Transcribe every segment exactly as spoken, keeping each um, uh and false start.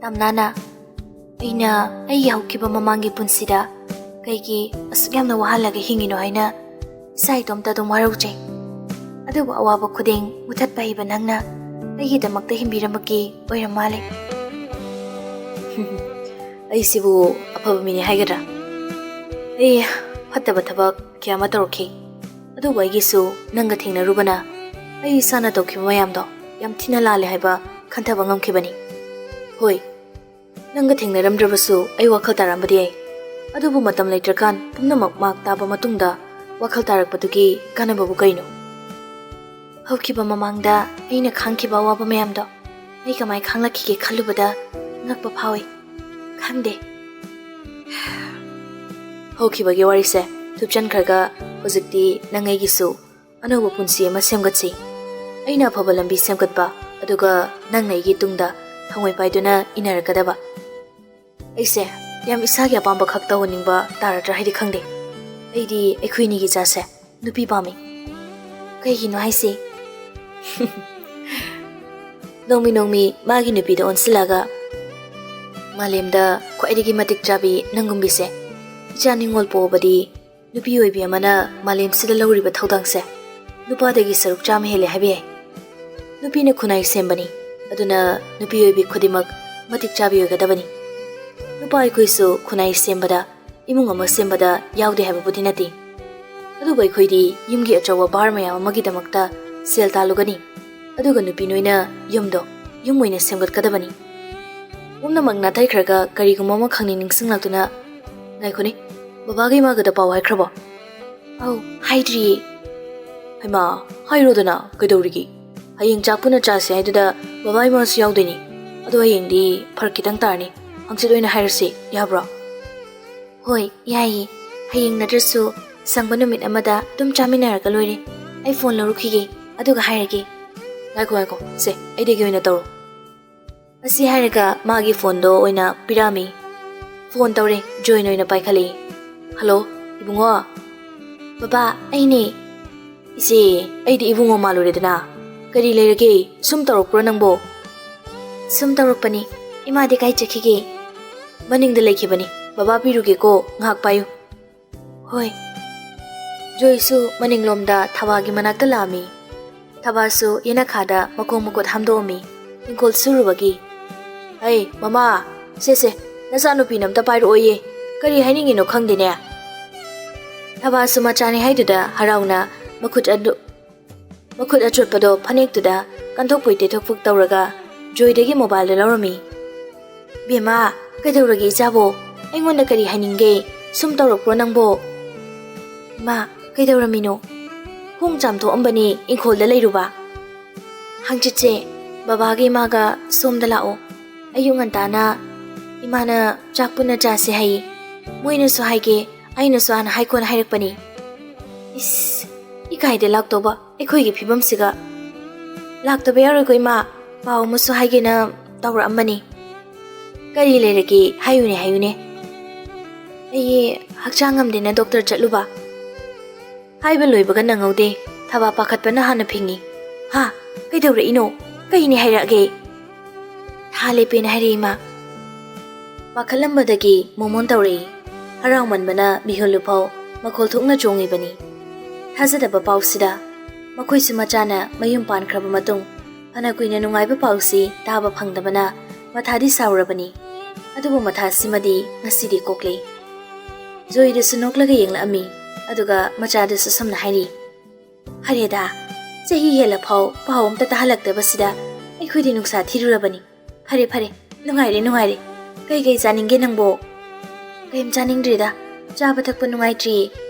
ꯇꯝꯅꯥꯅ, ꯑꯩꯅ ꯑꯩꯒꯤ ꯍꯧꯈꯤꯕ ꯃꯃꯥꯡꯒꯤ ꯄꯨꯟꯁꯤꯗ ꯀꯩꯒꯤ ꯑꯁꯨꯛ ꯌꯥꯝꯅ ꯋꯥꯍꯜꯂꯒ ꯍꯤꯡꯉꯤꯅꯣ ꯍꯥꯏꯅ ꯏꯁꯥ ꯏꯇꯣꯝꯇ ꯑꯗꯨꯝ ꯋꯥꯔꯧꯖꯩ꯫ ꯑꯗꯨꯕꯨ ꯑꯋꯥꯕ ꯈꯨꯗꯤꯡ ꯃꯨꯊꯠꯄ ꯍꯩꯕ ꯅꯪꯅ ꯑꯩꯒꯤꯗꯃꯛꯇ ꯍꯤꯡꯕꯤꯔꯝꯕꯒꯤ ꯑꯣꯏꯔꯝ ꯃꯥꯜꯂꯦ꯫ ꯑꯩꯁꯤꯕꯨ ꯑꯐꯕ ꯃꯤꯅꯤ ꯍꯥꯏꯒꯗ꯭ꯔꯥ? ꯑꯩ ꯐꯠꯇꯕ ꯊꯕꯛ ꯀꯌꯥ ꯑꯃ ꯇꯧꯔꯛꯈꯤ꯫ ꯑꯗꯨꯕꯨ ꯑꯩꯒꯤꯁꯨ ꯅꯪꯒ ꯊꯦꯡꯅꯔꯨꯕꯅ ꯑꯩ ꯏꯁꯥꯅ ꯇꯧꯈꯤꯕ ꯃꯌꯥꯝꯗꯣ ꯌꯥꯝ ꯊꯤꯅ ꯂꯥꯜꯂꯦ ꯍꯥꯏꯕ ꯈꯟꯊꯕ ꯉꯝꯈꯤꯕꯅꯤ꯫ ꯍꯣꯏ, ꯅꯪꯒ ꯊꯦꯡꯅꯔꯝꯗ꯭ꯔꯕꯁꯨ ꯑꯩ ꯋꯥꯈꯜ ꯇꯥꯔꯝꯕꯗꯤ ꯌꯥꯏ꯫ ꯑꯗꯨꯕꯨ ꯃꯇꯝ ꯂꯩꯇ꯭ꯔꯀꯥꯟ ꯄꯨꯝꯅꯃꯛ ꯃꯥꯛ ꯇꯥꯕ ꯃꯇꯨꯡꯗ ꯋꯥꯈꯜ ꯇꯥꯔꯛꯄꯗꯨꯒꯤ ꯀꯥꯟꯅꯕꯕꯨ ꯀꯩꯅꯣ? ꯍꯧꯈꯤꯕ ꯃꯃꯥꯡꯗ ꯑꯩꯅ ꯈꯥꯡꯈꯤꯕ ꯑꯋꯥꯕ ꯃꯌꯥꯝꯗꯣ ꯑꯩ ꯀꯃꯥꯏ ꯈꯥꯡꯂꯛꯈꯤꯒꯦ ꯈꯜꯂꯨꯕꯗ ꯉꯛꯄ ꯐꯥꯎꯏ꯫ ꯈꯪꯗꯦ꯫ ꯍꯧꯈꯤꯕꯒꯤ ꯋꯥꯔꯤꯁꯦ ꯊꯨꯞꯆꯟꯈ꯭ꯔꯒ ꯍꯧꯖꯤꯛꯇꯤ ꯅꯪ ꯑꯩꯒꯤꯁꯨ ꯑꯅꯧꯕ ꯄꯨꯟꯁꯤ ꯑꯃ ꯁꯦꯝꯒꯠꯁꯤ꯫ ꯑꯩꯅ ꯑꯐꯕ ꯂꯝꯕꯤ ꯁꯦꯝꯒꯠꯄ, ꯑꯗꯨꯒ ꯅꯪꯅ ꯑꯩꯒꯤ ꯇꯨꯡꯗ ꯊꯧꯉꯣꯏ ꯄꯥꯏꯗꯨꯅ ꯏꯟꯅꯔꯛꯀꯗꯕ꯫ ꯑꯩꯁꯦ ꯌꯥꯝ ꯏꯁꯥꯒꯤ ꯑꯄꯥꯝꯕ ꯈꯛ ꯇꯧꯍꯟꯅꯤꯡꯕ ꯇꯥꯔꯗ꯭ꯔꯥ ꯍꯥꯏꯗꯤ ꯈꯪꯗꯦ꯫ ꯑꯩꯗꯤ ꯑꯩꯈꯣꯏꯅꯤꯒꯤ ꯏꯆꯥꯁꯦ ꯅꯨꯄꯤ ꯄꯥꯝꯃꯤ꯫ ꯀꯩꯒꯤꯅꯣ ꯍꯥꯏꯁꯦ? ꯅꯣꯡꯃꯤ ꯅꯣꯡꯃꯤ ꯃꯥꯒꯤ ꯅꯨꯄꯤꯗ ꯑꯣꯟꯁꯤꯜꯂꯒ ꯃꯥꯂꯦꯝꯗ ꯈ꯭ꯋꯥꯏꯗꯒꯤ ꯃꯇꯤꯛ ꯆꯥꯕꯤ ꯅꯪꯒꯨꯝꯕꯤꯁꯦ ꯏꯆꯥ ꯅꯤꯉꯣꯜ ꯄꯣꯛꯑꯕꯗꯤ ꯅꯨꯄꯤ ꯑꯣꯏꯕꯤ ꯑꯃꯅ ꯃꯥꯂꯦꯝꯁꯤꯗ ꯂꯧꯔꯤꯕ ꯊꯧꯗꯥꯡꯁꯦ ꯅꯨꯄꯥꯗꯒꯤ ꯁꯔꯨꯛ ꯆꯥꯝꯃ ꯍꯦꯜꯂꯦ ꯍꯥꯏꯕ ꯌꯥꯏ꯫ ꯅꯨꯄꯤꯅ ꯈꯨꯟꯅꯥꯏ ꯁꯦꯝꯕꯅꯤ, ꯑꯗꯨꯅ ꯅꯨꯄꯤ ꯑꯣꯏꯕꯤ ꯈꯨꯗꯤꯡꯃꯛ ꯃꯇꯤꯛ ꯆꯥꯕꯤ ꯑꯣꯏꯒꯗꯕꯅꯤ꯫ ꯅꯨꯄꯥ ꯑꯩꯈꯣꯏꯁꯨ ꯈꯨꯟꯅꯥꯏ ꯁꯦꯝꯕꯗ, ꯏꯃꯨꯡ ꯑꯃ ꯁꯦꯝꯕꯗ ꯌꯥꯎꯗꯦ ꯍꯥꯏꯕꯕꯨꯗꯤ ꯅꯠꯇꯦ꯫ ꯑꯗꯨꯕꯨ ꯑꯩꯈꯣꯏꯗꯤ ꯌꯨꯝꯒꯤ ꯑꯆꯧꯕ ꯚꯥꯔ ꯃꯌꯥꯝ ꯑꯃꯒꯤꯗꯃꯛꯇ ꯁꯦꯜ ꯇꯥꯜꯂꯨꯒꯅꯤ, ꯑꯗꯨꯒ ꯅꯨꯄꯤ ꯅꯣꯏꯅ ꯌꯨꯝꯗꯣ ꯌꯨꯝ ꯑꯣꯏꯅ ꯁꯦꯝꯒꯠꯀꯗꯕꯅꯤ꯫ ꯄꯨꯝꯅꯃꯛ ꯅꯥꯊꯩꯈ꯭ꯔꯒ ꯀꯔꯤꯒꯨꯝꯕ ꯑꯃꯈꯛꯅꯤ ꯅꯤꯡꯁꯤꯡꯂꯛꯇꯨꯅ, "ꯉꯥꯏꯈꯣꯅꯦ, ꯕꯕꯥꯒ ꯏꯃꯥꯒꯗ ꯄꯥꯎ ꯍꯥꯏꯈ꯭ꯔꯕꯣ?" "ꯑꯧ, ꯍꯥꯏꯗ꯭ꯔꯤꯌꯦ꯫" "ꯍꯩꯃꯥ, ꯍꯥꯏꯔꯣꯗꯅ, ꯀꯩꯗꯧꯔꯤꯒꯦ? ꯍꯌꯦꯡ ꯆꯥꯛ ꯄꯨꯟꯅ ꯆꯥꯁꯦ ꯍꯥꯏꯗꯨꯗ ꯕꯕꯥ ꯏꯃꯥꯁꯨ ꯌꯥꯎꯗꯣꯏꯅꯤ꯫ ꯑꯗꯣ ꯍꯌꯦꯡꯗꯤ ꯐꯔꯛ ꯈꯤꯇꯪ ꯇꯥꯔꯅꯤ, ꯍꯪꯆꯤꯠ ꯑꯣꯏꯅ ꯍꯥꯏꯔꯁꯤ, ꯌꯥꯕ꯭ꯔꯣ?" "ꯍꯣꯏ, ꯌꯥꯏꯌꯦ꯫ ꯍꯌꯦꯡ ꯅꯠꯇ꯭ꯔꯁꯨ ꯁꯪꯕ ꯅꯨꯃꯤꯠ ꯑꯃꯗ ꯑꯗꯨꯝ ꯆꯥꯃꯤꯟꯅꯔꯒ ꯂꯣꯏꯔꯦ꯫ ꯑꯩ ꯐꯣꯟ ꯂꯧꯔꯨꯈꯤꯒꯦ, ꯑꯗꯨꯒ ꯍꯥꯏꯔꯒꯦ꯫" "ꯉꯥꯏꯈꯣ, ꯉꯥꯏꯈꯣ, ꯁꯦ, ꯑꯩꯗꯒꯤ ꯑꯣꯏꯅ ꯇꯧꯔꯣ꯫" ꯑꯁꯤ ꯍꯥꯏꯔꯒ ꯃꯥꯒꯤ ꯐꯣꯟꯗꯣ ꯑꯣꯏꯅ ꯄꯤꯔꯛꯑꯝꯃꯤ꯫ ꯐꯣꯟ ꯇꯧꯔꯦ, ꯖꯣꯏꯟ ꯑꯣꯏꯅ ꯄꯥꯏꯈꯠꯂꯛꯏ꯫ "ꯍꯜꯂꯣ, ꯏꯕꯨꯡꯉꯣ?" "ꯕꯕꯥ, ꯑꯩꯅꯦ꯫" "ꯏꯆꯦ, ꯑꯩꯗꯤ ꯏꯕꯨꯡꯉꯣ ꯃꯥꯜꯂꯨꯔꯦꯗꯅ꯫ ꯀꯔꯤ ꯂꯩꯔꯒꯦ? ꯁꯨꯝ ꯇꯧꯔꯛꯄ꯭ꯔꯣ ꯅꯪꯕꯣ?" "ꯁꯨꯝ ꯇꯧꯔꯛꯄꯅꯤ꯫ ꯏꯃꯥꯗꯤ ꯀꯥꯏ ꯆꯠꯈꯤꯒꯦ? ꯃꯅꯤꯡꯗ ꯂꯩꯈꯤꯕꯅꯤ꯫ ꯕꯕꯥ ꯄꯤꯔꯨꯒꯦꯀꯣ, ꯉꯥꯏꯍꯥꯛ ꯄꯥꯏꯌꯨ꯫ ꯍꯣꯏ꯫ ꯖꯣꯏꯁꯨ ꯃꯅꯤꯡꯂꯣꯝꯗ ꯊꯕꯥꯒꯤ ꯃꯅꯥꯛꯇ ꯂꯥꯛꯑꯝꯃꯤ꯫ ꯊꯕꯥꯁꯨ ꯌꯦꯅꯈꯥꯗ ꯃꯈꯣꯡ ꯃꯈꯨꯠ ꯍꯥꯝꯗꯣꯛꯑꯝꯃꯤ꯫ ꯏꯪꯈꯣꯜ ꯁꯨꯔꯨꯕꯒꯤ꯫ "ꯑꯩ, ꯃꯃꯥ, ꯁꯦ, ꯁꯦ, ꯅꯆꯥꯅꯨꯄꯤꯅ ꯑꯝꯇ ꯄꯥꯏꯔꯛꯑꯣꯌꯦ꯫ ꯀꯔꯤ ꯍꯥꯏꯅꯤꯡꯉꯤꯅꯣ ꯈꯪꯗꯦꯅꯦ꯫" ꯊꯕꯥꯁꯨ ꯃꯆꯥꯅꯤ ꯍꯥꯏꯗꯨꯗ ꯍꯔꯥꯎꯅ ꯃꯈꯨꯠ ꯑꯗꯨ, ꯃꯈꯨꯠ ꯑꯆꯣꯠꯄꯗꯣ ꯐꯅꯦꯛꯇꯨꯗ ꯀꯟꯊꯣꯛꯄꯣꯏ ꯇꯩꯊꯣꯛꯄꯣꯏ ꯇꯧꯔꯒ ꯖꯣꯏꯗꯒꯤ ꯃꯣꯕꯥꯏꯜꯗꯨ ꯂꯧꯔꯝꯃꯤ꯫ "ꯕꯦꯝꯃ, ꯀꯩꯗꯧꯔꯒꯦ ꯏꯆꯥꯕꯣ? ꯑꯩꯉꯣꯟꯗ ꯀꯔꯤ ꯍꯥꯏꯅꯤꯡꯒꯦ? ꯁꯨꯝ ꯇꯧꯔꯛꯄ꯭ꯔꯣ ꯅꯪꯕꯣ?" "ꯏꯃꯥ, ꯀꯩꯗꯧꯔꯝꯃꯤꯅꯣ?" "ꯈꯣꯡ ꯆꯥꯝꯊꯣꯛꯑꯝꯕꯅꯤ, ꯏꯪꯈꯣꯜꯗ ꯂꯩꯔꯨꯕ꯫" "ꯍꯪꯆꯤꯠꯁꯦ ꯕꯕꯥꯒ ꯏꯃꯥꯒ ꯁꯣꯝꯗ ꯂꯥꯛꯑꯣ꯫ ꯑꯌꯨꯛ ꯉꯟꯇꯥꯅ ꯏꯃꯥꯅ ꯆꯥꯛ ꯄꯨꯟꯅ ꯆꯥꯁꯦ ꯍꯥꯏꯌꯦ꯫ ꯃꯣꯏꯅꯁꯨ ꯍꯥꯏꯒꯦ, ꯑꯩꯅꯁꯨ ꯍꯥꯟꯅ ꯍꯥꯏꯈꯣꯅ ꯍꯥꯏꯔꯛꯄꯅꯤ꯫" "ꯏꯁ, ꯏꯀꯥꯏꯗ ꯂꯥꯛꯇꯧꯕ ꯑꯩꯈꯣꯏꯒꯤ ꯐꯤꯕꯝꯁꯤꯒ꯫ ꯂꯥꯛꯇꯕ ꯌꯥꯔꯣꯏꯀꯣ ꯏꯃꯥ, ꯄꯥꯎ ꯑꯃꯁꯨ ꯍꯥꯏꯒꯦꯅ ꯇꯧꯔꯛꯑꯝꯕꯅꯤ꯫" "ꯀꯔꯤ ꯂꯩꯔꯒꯦ? ꯍꯥꯏꯌꯨꯅꯦ, ꯍꯥꯏꯌꯨꯅꯦ꯫" "ꯑꯩ ꯍꯛꯆꯥꯡ ꯉꯝꯗꯦꯅ ꯗꯣꯛꯇꯔ ꯆꯠꯂꯨꯕ꯫" ꯍꯥꯏꯕ ꯂꯣꯏꯕꯒ ꯅꯪꯍꯧꯗꯦ꯫ ꯊꯕꯥ ꯄꯥꯈꯠꯄꯅ ꯍꯥꯟꯅ ꯐꯤꯡꯉꯤ꯫ "ꯍꯥ? ꯀꯩꯗꯧꯔꯛꯏꯅꯣ? ꯀꯩꯅꯦ ꯍꯥꯏꯔꯛꯑꯒꯦ?" "ꯊꯥ ꯂꯦꯞꯄꯦꯅ ꯍꯥꯏꯔꯛꯏ ꯏꯃꯥ꯫" ꯄꯥꯈꯠꯂꯝꯕꯗꯒꯤ ꯃꯣꯃꯣꯟ ꯇꯧꯔꯛꯏ꯫ ꯍꯔꯥꯎꯃꯟꯕꯅ ꯃꯤꯍꯨꯜꯂꯨꯐꯥꯎ ꯃꯈꯣꯜ ꯊꯣꯛꯅ ꯆꯣꯡꯉꯤꯕꯅꯤ꯫ ꯊꯥꯖꯗꯕ ꯄꯥꯎꯁꯤꯗ ꯃꯈꯣꯏꯁꯨ ꯃꯆꯥꯅ ꯃꯌꯨꯝ ꯄꯥꯟꯈ꯭ꯔꯕ ꯃꯇꯨꯡ ꯐꯅ ꯀꯨꯏꯅ ꯅꯨꯡꯉꯥꯏꯕ ꯄꯥꯎꯁꯤ ꯇꯥꯕ ꯐꯪꯗꯕꯅ ꯃꯊꯥꯗꯤ ꯁꯥꯎꯔꯕꯅꯤ꯫ ꯑꯗꯨꯕꯨ ꯃꯊꯥꯁꯤꯃꯗꯤ ꯉꯁꯤꯗꯤ ꯀꯣꯛꯂꯦ꯫ ꯖꯣꯏꯗꯁꯨ ꯅꯣꯛꯂꯒ ꯌꯦꯡꯂꯛꯑꯝꯃꯤ꯫ ꯑꯗꯨꯒ ꯃꯆꯥꯗꯁꯨ ꯁꯨꯝꯅ ꯍꯥꯏꯔꯤ, "ꯐꯔꯦꯗ, ꯆꯍꯤ ꯍꯦꯜꯂꯐꯥꯎ ꯄꯥꯎ ꯑꯝꯇ ꯇꯥꯍꯜꯂꯛꯇꯕꯁꯤꯗ ꯑꯩꯈꯣꯏꯗꯤ ꯅꯨꯡꯁꯥ ꯊꯤꯔꯨꯔꯕꯅꯤ꯫ ꯐꯔꯦ, ꯐꯔꯦ, ꯅꯨꯡꯉꯥꯏꯔꯦ, ꯅꯨꯡꯉꯥꯏꯔꯦ꯫ ꯀꯩ ꯀꯩ ꯆꯥꯅꯤꯡꯒꯦ ꯅꯪꯕꯣ?" "ꯀꯩꯝ ꯆꯥꯅꯤꯡꯗ꯭ꯔꯤꯗ꯫ ꯆꯥꯕ ꯊꯛꯄ ꯅꯨꯡꯉꯥꯏꯇ꯭ꯔꯤꯌꯦ꯫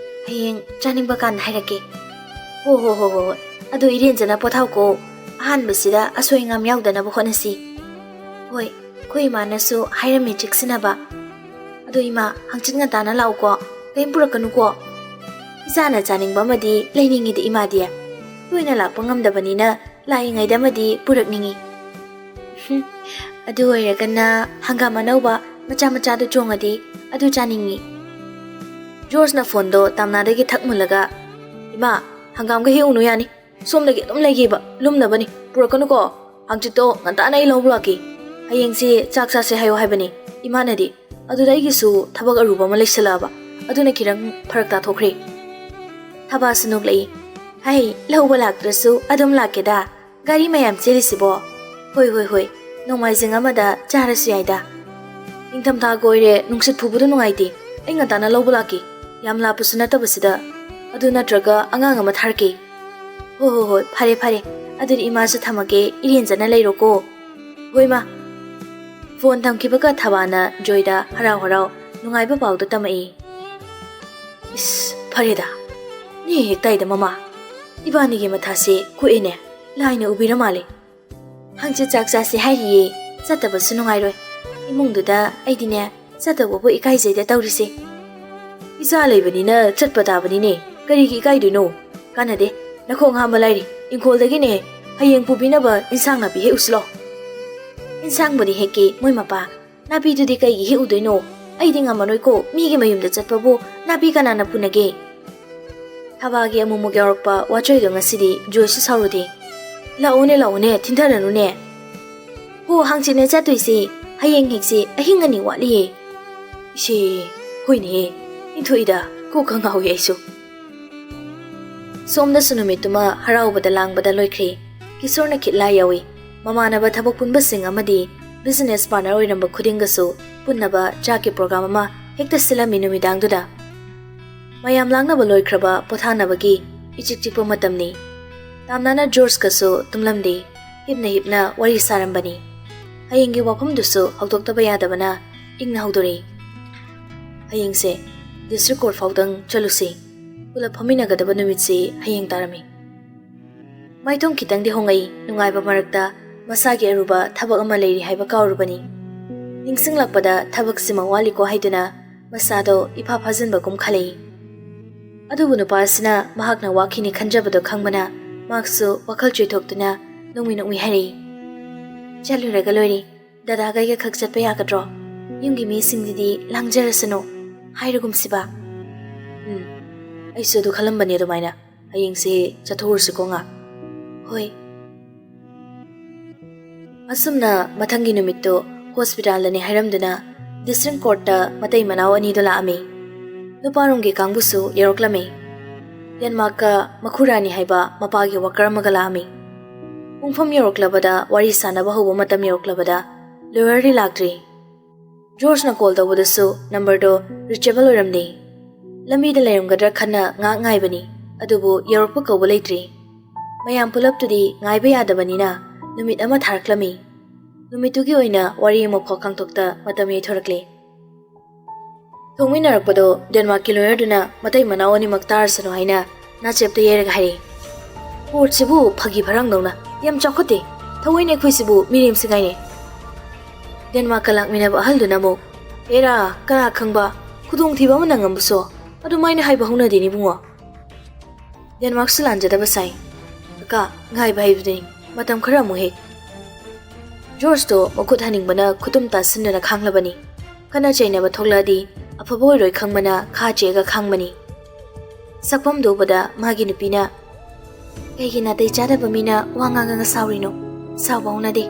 ꯍꯌꯦꯡ ꯆꯥꯅꯤꯡꯕ ꯀꯥꯟꯗ ꯍꯥꯏꯔꯛꯀꯦ꯫" "ꯍꯣ, ꯍꯣ, ꯍꯣ, ꯍꯣ, ꯍꯣꯏ꯫ ꯑꯗꯨ ꯏꯔꯦꯟꯖꯅ ꯄꯣꯊꯥꯎꯀꯣ꯫ ꯑꯍꯥꯟꯕꯁꯤꯗ ꯑꯁꯣꯏ ꯑꯉꯥꯝ ꯌꯥꯎꯗꯅꯕ ꯍꯣꯠꯅꯁꯤ꯫" "ꯍꯣꯏ, ꯑꯩꯈꯣꯏ ꯏꯃꯥꯅꯁꯨ ꯍꯥꯏꯔꯝꯃꯦ ꯆꯦꯛꯁꯤꯟꯅꯕ꯫ ꯑꯗꯣ ꯏꯃꯥ, ꯍꯪꯆꯤꯠ ꯉꯟꯇꯥꯅ ꯂꯥꯛꯎꯀꯣ꯫ ꯀꯩꯝ ꯄꯨꯔꯛꯀꯅꯨꯀꯣ꯫" "ꯏꯆꯥꯅ ꯆꯥꯅꯤꯡꯕ ꯑꯃꯗꯤ ꯂꯩꯅꯤꯡꯉꯤꯗ ꯏꯃꯥꯗꯤ꯫ ꯇꯣꯏꯅ ꯂꯥꯛꯄ ꯉꯝꯗꯕꯅꯤꯅ ꯂꯥꯛꯏꯉꯩꯗ ꯑꯃꯗꯤ ꯄꯨꯔꯛꯅꯤꯡꯉꯤ꯫" "ꯍꯨꯝ, ꯑꯗꯨ ꯑꯣꯏꯔꯒꯅ ꯍꯪꯒꯥꯝ ꯑꯅꯧꯕ ꯃꯆꯥ ꯃꯆꯥꯗꯨ ꯆꯣꯡꯉꯗꯤ ꯑꯗꯨ ꯆꯥꯅꯤꯡꯉꯤ꯫" ꯖꯣꯔꯖꯅ ꯐꯣꯟꯗꯣ ꯇꯥꯝꯅꯥꯗꯒꯤ ꯊꯛ ꯃꯨꯜꯂꯒ, "ꯏꯃꯥ, ꯍꯪꯒꯥꯝꯒ ꯍꯦꯛꯎꯅꯨ ꯌꯥꯅꯤ꯫ ꯁꯣꯝꯗꯒꯤ ꯑꯗꯨꯝ ꯂꯩꯒꯦꯕ, ꯂꯨꯝꯅꯕꯅꯤ꯫ ꯄꯨꯔꯛꯀꯅꯨꯀꯣ꯫ ꯍꯪꯆꯤꯠꯇꯣ ꯉꯟꯇꯥꯅ ꯑꯩ ꯂꯧꯕ ꯂꯥꯛꯀꯦ꯫" "ꯍꯌꯦꯡꯁꯦ ꯆꯥꯛ ꯆꯥꯁꯦ ꯍꯥꯏꯌꯣ ꯍꯥꯏꯕꯅꯤ ꯏꯃꯥꯅꯗꯤ꯫ ꯑꯗꯨꯗ ꯑꯩꯒꯤꯁꯨ ꯊꯕꯛ ꯑꯔꯨꯕ ꯑꯃ ꯂꯩꯁꯜꯂꯛꯑꯕ꯫ ꯑꯗꯨꯅ ꯈꯤꯇꯪ ꯐꯔꯛ ꯇꯥꯊꯣꯛꯈ꯭ꯔꯦ꯫" ꯊꯕꯥꯁꯨ ꯅꯣꯛꯂꯛꯏ꯫ "ꯍꯩ, ꯂꯧꯕ ꯂꯥꯛꯇ꯭ꯔꯁꯨ ꯑꯗꯨꯝ ꯂꯥꯛꯀꯦꯗ꯫ ꯒꯥꯔꯤ ꯃꯌꯥꯝ ꯆꯦꯜꯂꯤꯁꯤꯕꯣ꯫ ꯍꯣꯏ, ꯍꯣꯏ, ꯍꯣꯏ꯫ ꯅꯣꯡꯃꯥꯏꯖꯤꯡ ꯑꯃꯗ ꯆꯥꯔꯁꯨ ꯌꯥꯏꯗ꯫ ꯅꯤꯡꯊꯝꯊꯥꯒ ꯑꯣꯏꯔꯦ, ꯅꯨꯡꯁꯤꯠ ꯐꯨꯕꯗꯣ ꯅꯨꯡꯉꯥꯏꯇꯦ꯫ ꯑꯩ ꯉꯟꯇꯥꯅ ꯂꯧꯕ ꯂꯥꯛꯀꯦ꯫ ꯌꯥꯝ ꯂꯥꯞꯄꯁꯨ ꯅꯠꯇꯕꯁꯤꯗ꯫ ꯑꯗꯨ ꯅꯠꯇ꯭ꯔꯒ ꯑꯉꯥꯡ ꯑꯃ ꯊꯥꯔꯛꯀꯦ꯫" "ꯍꯣ, ꯍꯣ, ꯍꯣꯏ, ꯐꯔꯦ, ꯐꯔꯦ꯫ ꯑꯗꯨꯗꯤ ꯏꯃꯥꯁꯨ ꯊꯝꯃꯒꯦ, ꯏꯔꯦꯟꯖꯅ ꯂꯩꯔꯣꯀꯣ꯫" "ꯍꯣꯏ, ꯃꯥ꯫" ꯐꯣꯟ ꯊꯝꯈꯤꯕꯒ ꯊꯕꯥꯅ ꯖꯣꯏꯗ ꯍꯔꯥꯎ ꯍꯔꯥꯎ ꯅꯨꯡꯉꯥꯏꯕ ꯄꯥꯎꯗꯣ ꯇꯝꯃꯛꯏ꯫ "ꯏꯁ, ꯐꯔꯦꯗ꯫ ꯅꯦ ꯍꯦꯛ ꯇꯥꯏꯗ ꯃꯃꯥ꯫ ꯏꯕꯥꯅꯤꯒꯤ ꯃꯊꯥꯁꯦ ꯀꯣꯛꯑꯦꯅꯦ꯫ ꯂꯥꯏꯅ ꯎꯕꯤꯔ ꯃꯥꯜꯂꯦ꯫ ꯍꯪꯆꯤꯠ ꯆꯥꯛ ꯆꯥꯁꯦ ꯍꯥꯏꯔꯤꯌꯦ꯫ ꯆꯠꯇꯕꯁꯨ ꯅꯨꯡꯉꯥꯏꯔꯣꯏ꯫ ꯏꯃꯨꯡꯗꯨꯗ ꯑꯩꯗꯤꯅꯦ, ꯆꯠꯇꯧꯕꯕꯨ ꯏꯀꯥꯏꯖꯩꯗ ꯇꯧꯔꯤꯁꯦ꯫" "ꯏꯆꯥ ꯂꯩꯕꯅꯤꯅ ꯆꯠꯄ ꯇꯥꯕꯅꯤꯅꯦ꯫ ꯀꯔꯤꯒꯤ ꯏꯀꯥꯏꯗꯣꯏꯅꯣ? ꯀꯥꯟꯅꯗꯦ꯫ ꯅꯈꯣꯡ ꯍꯥꯝꯕ ꯂꯥꯏꯔꯤ꯫ ꯏꯪꯈꯣꯜꯗꯒꯤꯅꯦ ꯍꯌꯦꯡ ꯄꯨꯕꯤꯅꯕ ꯏꯟꯁꯥꯡ ꯅꯥꯄꯤ ꯍꯦꯛꯎꯁꯤꯂꯣ꯫" "ꯏꯟꯁꯥꯡꯕꯨꯗꯤ ꯍꯦꯛꯀꯦ, ꯃꯣꯏ ꯃꯄꯥ꯫ ꯅꯥꯄꯤꯗꯨꯗꯤ ꯀꯩꯒꯤ ꯍꯦꯛꯎꯗꯣꯏꯅꯣ? ꯑꯩꯗꯤ ꯉꯝꯃꯔꯣꯏꯀꯣ, ꯃꯤꯒꯤ ꯃꯌꯨꯝꯗ ꯆꯠꯄꯕꯨ ꯅꯥꯄꯤ ꯀꯅꯥꯅ ꯄꯨꯅꯒꯦ?" ꯊꯕꯥꯒꯤ ꯑꯃꯨꯛꯃꯨꯛ ꯌꯥꯎꯔꯛꯄ ꯋꯥꯆꯣꯏꯗꯣ ꯉꯁꯤꯗꯤ ꯖꯣꯏꯁꯨ ꯁꯥꯎꯔꯨꯗꯦ꯫ "ꯂꯥꯛꯎꯅꯦ, ꯂꯥꯛꯎꯅꯦ, ꯊꯤꯟꯊꯔꯅꯨꯅꯦ꯫ ꯍꯣ, ꯍꯥꯡꯆꯤꯠꯅꯦ ꯆꯠꯇꯣꯏꯁꯦ꯫ ꯍꯌꯦꯡ ꯍꯦꯛꯁꯦ, ꯑꯍꯤꯡ ꯑꯅꯤ ꯋꯥꯠꯂꯤꯌꯦ꯫" "ꯏꯆꯦ, ꯍꯣꯏꯅꯦꯍꯦ, ꯏꯟꯊꯣꯛꯏꯗ, ꯀꯣꯛꯀ ꯉꯥꯎꯏ ꯑꯩꯁꯨ꯫" ꯁꯣꯝꯗꯁꯨ ꯅꯨꯃꯤꯠꯇꯨꯃ ꯍꯔꯥꯎꯕꯗ ꯂꯥꯡꯕꯗ ꯂꯣꯏꯈ꯭ꯔꯦ꯫ ꯀꯤꯁꯣꯔꯅ ꯈꯤꯠꯂꯥ ꯌꯥꯎꯏ꯫ ꯃꯃꯥꯟꯅꯕ ꯊꯕꯛ ꯄꯨꯟꯕꯁꯤꯡ ꯑꯃꯗꯤ ꯕꯤꯖꯤꯅꯦꯁ ꯄꯥꯔꯠꯅꯔ ꯑꯣꯏꯔꯝꯕ ꯈꯨꯗꯤꯡꯒꯁꯨ ꯄꯨꯟꯅꯕ ꯆꯥꯛꯀꯤ ꯄ꯭ꯔꯣꯒ꯭ꯔꯥꯝ ꯑꯃ ꯍꯦꯛꯇ ꯁꯤꯜꯂꯝꯃꯤ ꯅꯨꯃꯤꯗꯥꯡꯗꯨꯗ꯫ ꯃꯌꯥꯝ ꯂꯥꯡꯅꯕ ꯂꯣꯏꯈ꯭ꯔꯕ ꯄꯣꯊꯥꯅꯕꯒꯤ ꯏꯆꯤꯛ ꯆꯤꯛꯄ ꯃꯇꯝꯅꯤ꯫ ꯇꯥꯝꯅꯥꯅ ꯖꯣꯔꯖꯀꯁꯨ ꯇꯨꯝꯂꯝꯗꯦ꯫ ꯍꯤꯞꯅ ꯍꯤꯞꯅ ꯋꯥꯔꯤ ꯁꯥꯔꯝꯕꯅꯤ꯫ ꯍꯌꯦꯡꯒꯤ ꯋꯥꯐꯝꯗꯨꯁꯨ ꯍꯧꯗꯣꯛꯇꯕ ꯌꯥꯗꯕꯅ ꯏꯪꯅ ꯍꯧꯗꯣꯔꯛꯏ꯫ "ꯍꯌꯦꯡꯁꯦ ꯗꯤꯁꯇ꯭ꯔꯤꯛ ꯀꯣꯔꯠ ꯐꯥꯎꯗꯪ ꯆꯠꯂꯨꯁꯤ꯫ ꯄꯨꯂꯞ ꯐꯝꯃꯤꯟꯅꯒꯗꯕ ꯅꯨꯃꯤꯠꯁꯤ ꯍꯌꯦꯡ ꯇꯥꯔꯝꯃꯤ꯫" ꯃꯥꯏꯊꯣꯡ ꯈꯤꯇꯪꯗꯤ ꯍꯣꯡꯉꯛꯏ꯫ ꯅꯨꯡꯉꯥꯏꯕ ꯃꯔꯛꯇ ꯃꯁꯥꯒꯤ ꯑꯔꯨꯕ ꯊꯕꯛ ꯑꯃ ꯂꯩꯔꯤ ꯍꯥꯏꯕ ꯀꯥꯎꯔꯨꯕꯅꯤ꯫ ꯅꯤꯡꯁꯤꯡꯂꯛꯄꯗ ꯊꯕꯛꯁꯤꯃ ꯋꯥꯠꯂꯤꯀꯣ ꯍꯥꯏꯗꯨꯅ ꯃꯁꯥꯗꯣ ꯏꯐꯥ ꯐꯥꯖꯤꯟꯕꯒꯨꯝ ꯈꯜꯂꯛꯏ꯫ ꯑꯗꯨꯕꯨ ꯅꯨꯄꯥꯁꯤꯅ ꯃꯍꯥꯛꯅ ꯋꯥꯈꯤꯅꯤ ꯈꯟꯖꯕꯗꯣ ꯈꯪꯕꯅ ꯃꯍꯥꯛꯁꯨ ꯋꯥꯈꯜ ꯆꯣꯏꯊꯣꯛꯇꯨꯅ ꯅꯣꯡꯃꯤ ꯅꯣꯡꯃꯤ ꯍꯥꯏꯔꯛꯏ, "ꯆꯠꯂꯨꯔꯒ ꯂꯣꯏꯔꯦ꯫ ꯗꯗꯥꯒ ꯑꯩꯒ ꯈꯛ ꯆꯠꯄ ꯌꯥꯒꯗ꯭ꯔꯣ? ꯌꯨꯝꯒꯤ ꯃꯤꯁꯤꯡꯗꯨꯗꯤ ꯂꯥꯡꯖꯔꯁꯅꯨ꯫ ꯍꯥꯏꯔꯒꯨꯝꯁꯤꯕ꯫" "ꯎꯝ, ꯑꯩꯁꯨ ꯑꯗꯨ ꯈꯜꯂꯝꯕꯅꯦ ꯑꯗꯨꯃꯥꯏꯅ꯫ ꯍꯌꯦꯡꯁꯦ ꯆꯠꯊꯣꯛꯎꯔꯁꯤꯀꯣ ꯉꯥ꯫" "ꯍꯣꯏ꯫" ꯑꯁꯨꯝꯅ ꯃꯊꯪꯒꯤ ꯅꯨꯃꯤꯠꯇꯨ ꯍꯣꯁꯄꯤꯇꯥꯜꯗꯅꯤ ꯍꯥꯏꯔꯝꯗꯨꯅ ꯗꯤꯁꯇ꯭ꯔꯤꯛ ꯀꯣꯔꯠꯇ ꯃꯇꯩ ꯃꯅꯥꯎ ꯑꯅꯤꯗꯨ ꯂꯥꯛꯑꯝꯃꯤ꯫ ꯅꯨꯄꯥꯔꯣꯝꯒꯤ ꯀꯥꯡꯕꯨꯁꯨ ꯌꯧꯔꯛꯂꯝꯃꯤ꯫ ꯗꯦꯟꯃꯥꯔꯛꯀ ꯃꯈꯨꯔꯥꯅꯤ ꯍꯥꯏꯕ ꯃꯄꯥꯒꯤ ꯋꯥꯀꯔ ꯑꯃꯒ ꯂꯥꯛꯑꯝꯃꯤ꯫ ꯄꯨꯡꯐꯝ ꯌꯧꯔꯛꯂꯕꯗ, ꯋꯥꯔꯤ ꯁꯥꯟꯅꯕ ꯍꯧꯕ ꯃꯇꯝ ꯌꯧꯔꯛꯂꯕꯗ ꯂꯣꯌꯔꯗꯤ ꯂꯥꯛꯇ꯭ꯔꯤ꯫ ꯖꯣꯔꯖꯅ ꯀꯣꯜ ꯇꯧꯕꯗꯁꯨ ꯅꯝꯕꯔꯗꯣ ꯔꯤꯆꯦꯕꯜ ꯑꯣꯏꯔꯝꯗꯦ꯫ ꯂꯝꯕꯤꯗ ꯂꯩꯔꯝꯒꯗ꯭ꯔꯥ ꯈꯟꯅ ꯉꯥꯏꯍꯥꯛ ꯉꯥꯏꯕꯅꯤ, ꯑꯗꯨꯕꯨ ꯌꯧꯔꯛꯄ ꯀꯧꯕ ꯂꯩꯇ꯭ꯔꯤ꯫ ꯃꯌꯥꯝ ꯄꯨꯂꯞꯇꯨꯗꯤ ꯉꯥꯏꯕ ꯌꯥꯗꯕꯅꯤꯅ ꯅꯨꯃꯤꯠ ꯑꯃ ꯊꯥꯔꯛꯂꯝꯃꯤ꯫ ꯅꯨꯃꯤꯠꯇꯨꯒꯤ ꯑꯣꯏꯅ ꯋꯥꯔꯤ ꯑꯃꯐꯥꯎ ꯈꯥꯡꯗꯣꯛꯇ ꯃꯇꯝ ꯌꯩꯊꯣꯔꯛꯂꯦ꯫ ꯊꯣꯡꯃꯤꯟꯅꯔꯛꯄꯗꯣ ꯗꯦꯟꯃꯥꯔꯛꯀꯤ ꯂꯣꯌꯔꯗꯨꯅ ꯃꯇꯩ ꯃꯅꯥꯎ ꯑꯅꯤꯃꯛ ꯇꯥꯔꯁꯅꯨ ꯍꯥꯏꯅ ꯅꯥꯆꯦꯞꯇ ꯌꯩꯔꯒ ꯍꯥꯏꯔꯛꯏ꯫ "ꯀꯣꯔꯠꯁꯤꯕꯨ ꯐꯥꯒꯤ ꯐꯔꯥꯡꯗꯧꯅ ꯌꯥꯝ ꯆꯥꯎꯈꯠꯇꯦ꯫ ꯊꯑꯣꯏꯅ ꯑꯩꯈꯣꯏꯁꯤꯕꯨ ꯃꯤꯔꯦꯝꯁꯤ ꯉꯥꯏꯅꯦ?" ꯗꯦꯟꯃꯥꯔꯛꯀ ꯂꯥꯛꯃꯤꯟꯅꯕ ꯑꯍꯜꯗꯨꯅ ꯑꯃꯨꯛ, "ꯑꯦꯔꯥ, ꯀꯅꯥ ꯈꯪꯕ, ꯈꯨꯗꯣꯡꯊꯤꯕ ꯑꯃ ꯅꯪꯉꯝꯕꯁꯨ꯫ ꯑꯗꯨꯃꯥꯏꯅ ꯍꯥꯏꯕ ꯍꯧꯅꯗꯦꯅꯦ ꯏꯕꯨꯡꯉꯣ꯫ ꯗꯦꯟꯃꯥꯔꯛꯁꯨ ꯂꯥꯟꯖꯗꯕ ꯁꯥꯏ꯫ ꯀꯀꯥ, ꯉꯥꯏꯕ ꯍꯥꯏꯕꯗꯨꯅꯤ, ꯃꯇꯝ ꯈꯔ ꯑꯃꯨꯛ ꯍꯦꯛ꯫" ꯖꯣꯔꯖꯇꯣ ꯃꯈꯨꯠ ꯍꯟꯅꯤꯡꯕꯅ ꯈꯨꯇꯨꯝ ꯇꯥꯁꯤꯟꯗꯨꯅ ꯈꯥꯡꯂꯕꯅꯤ꯫ ꯈꯠꯅ ꯆꯩꯅꯕ ꯊꯣꯛꯂꯛꯑꯗꯤ ꯑꯐꯕ ꯑꯣꯏꯔꯣꯏ ꯈꯪꯕꯅ ꯈꯥ ꯆꯦꯛꯑꯒ ꯈꯥꯡꯕꯅꯤ꯫ ꯁꯛꯐꯝꯗꯨ ꯎꯕꯗ ꯃꯥꯒꯤ ꯅꯨꯄꯤꯅ, "ꯀꯩꯒꯤ ꯅꯥꯇꯩ ꯆꯥꯗꯕ ꯃꯤꯅ ꯋꯥ ꯉꯥꯡꯉꯒ ꯁꯥꯎꯔꯤꯅꯣ? ꯁꯥꯎꯕ ꯍꯧꯅꯗꯦ꯫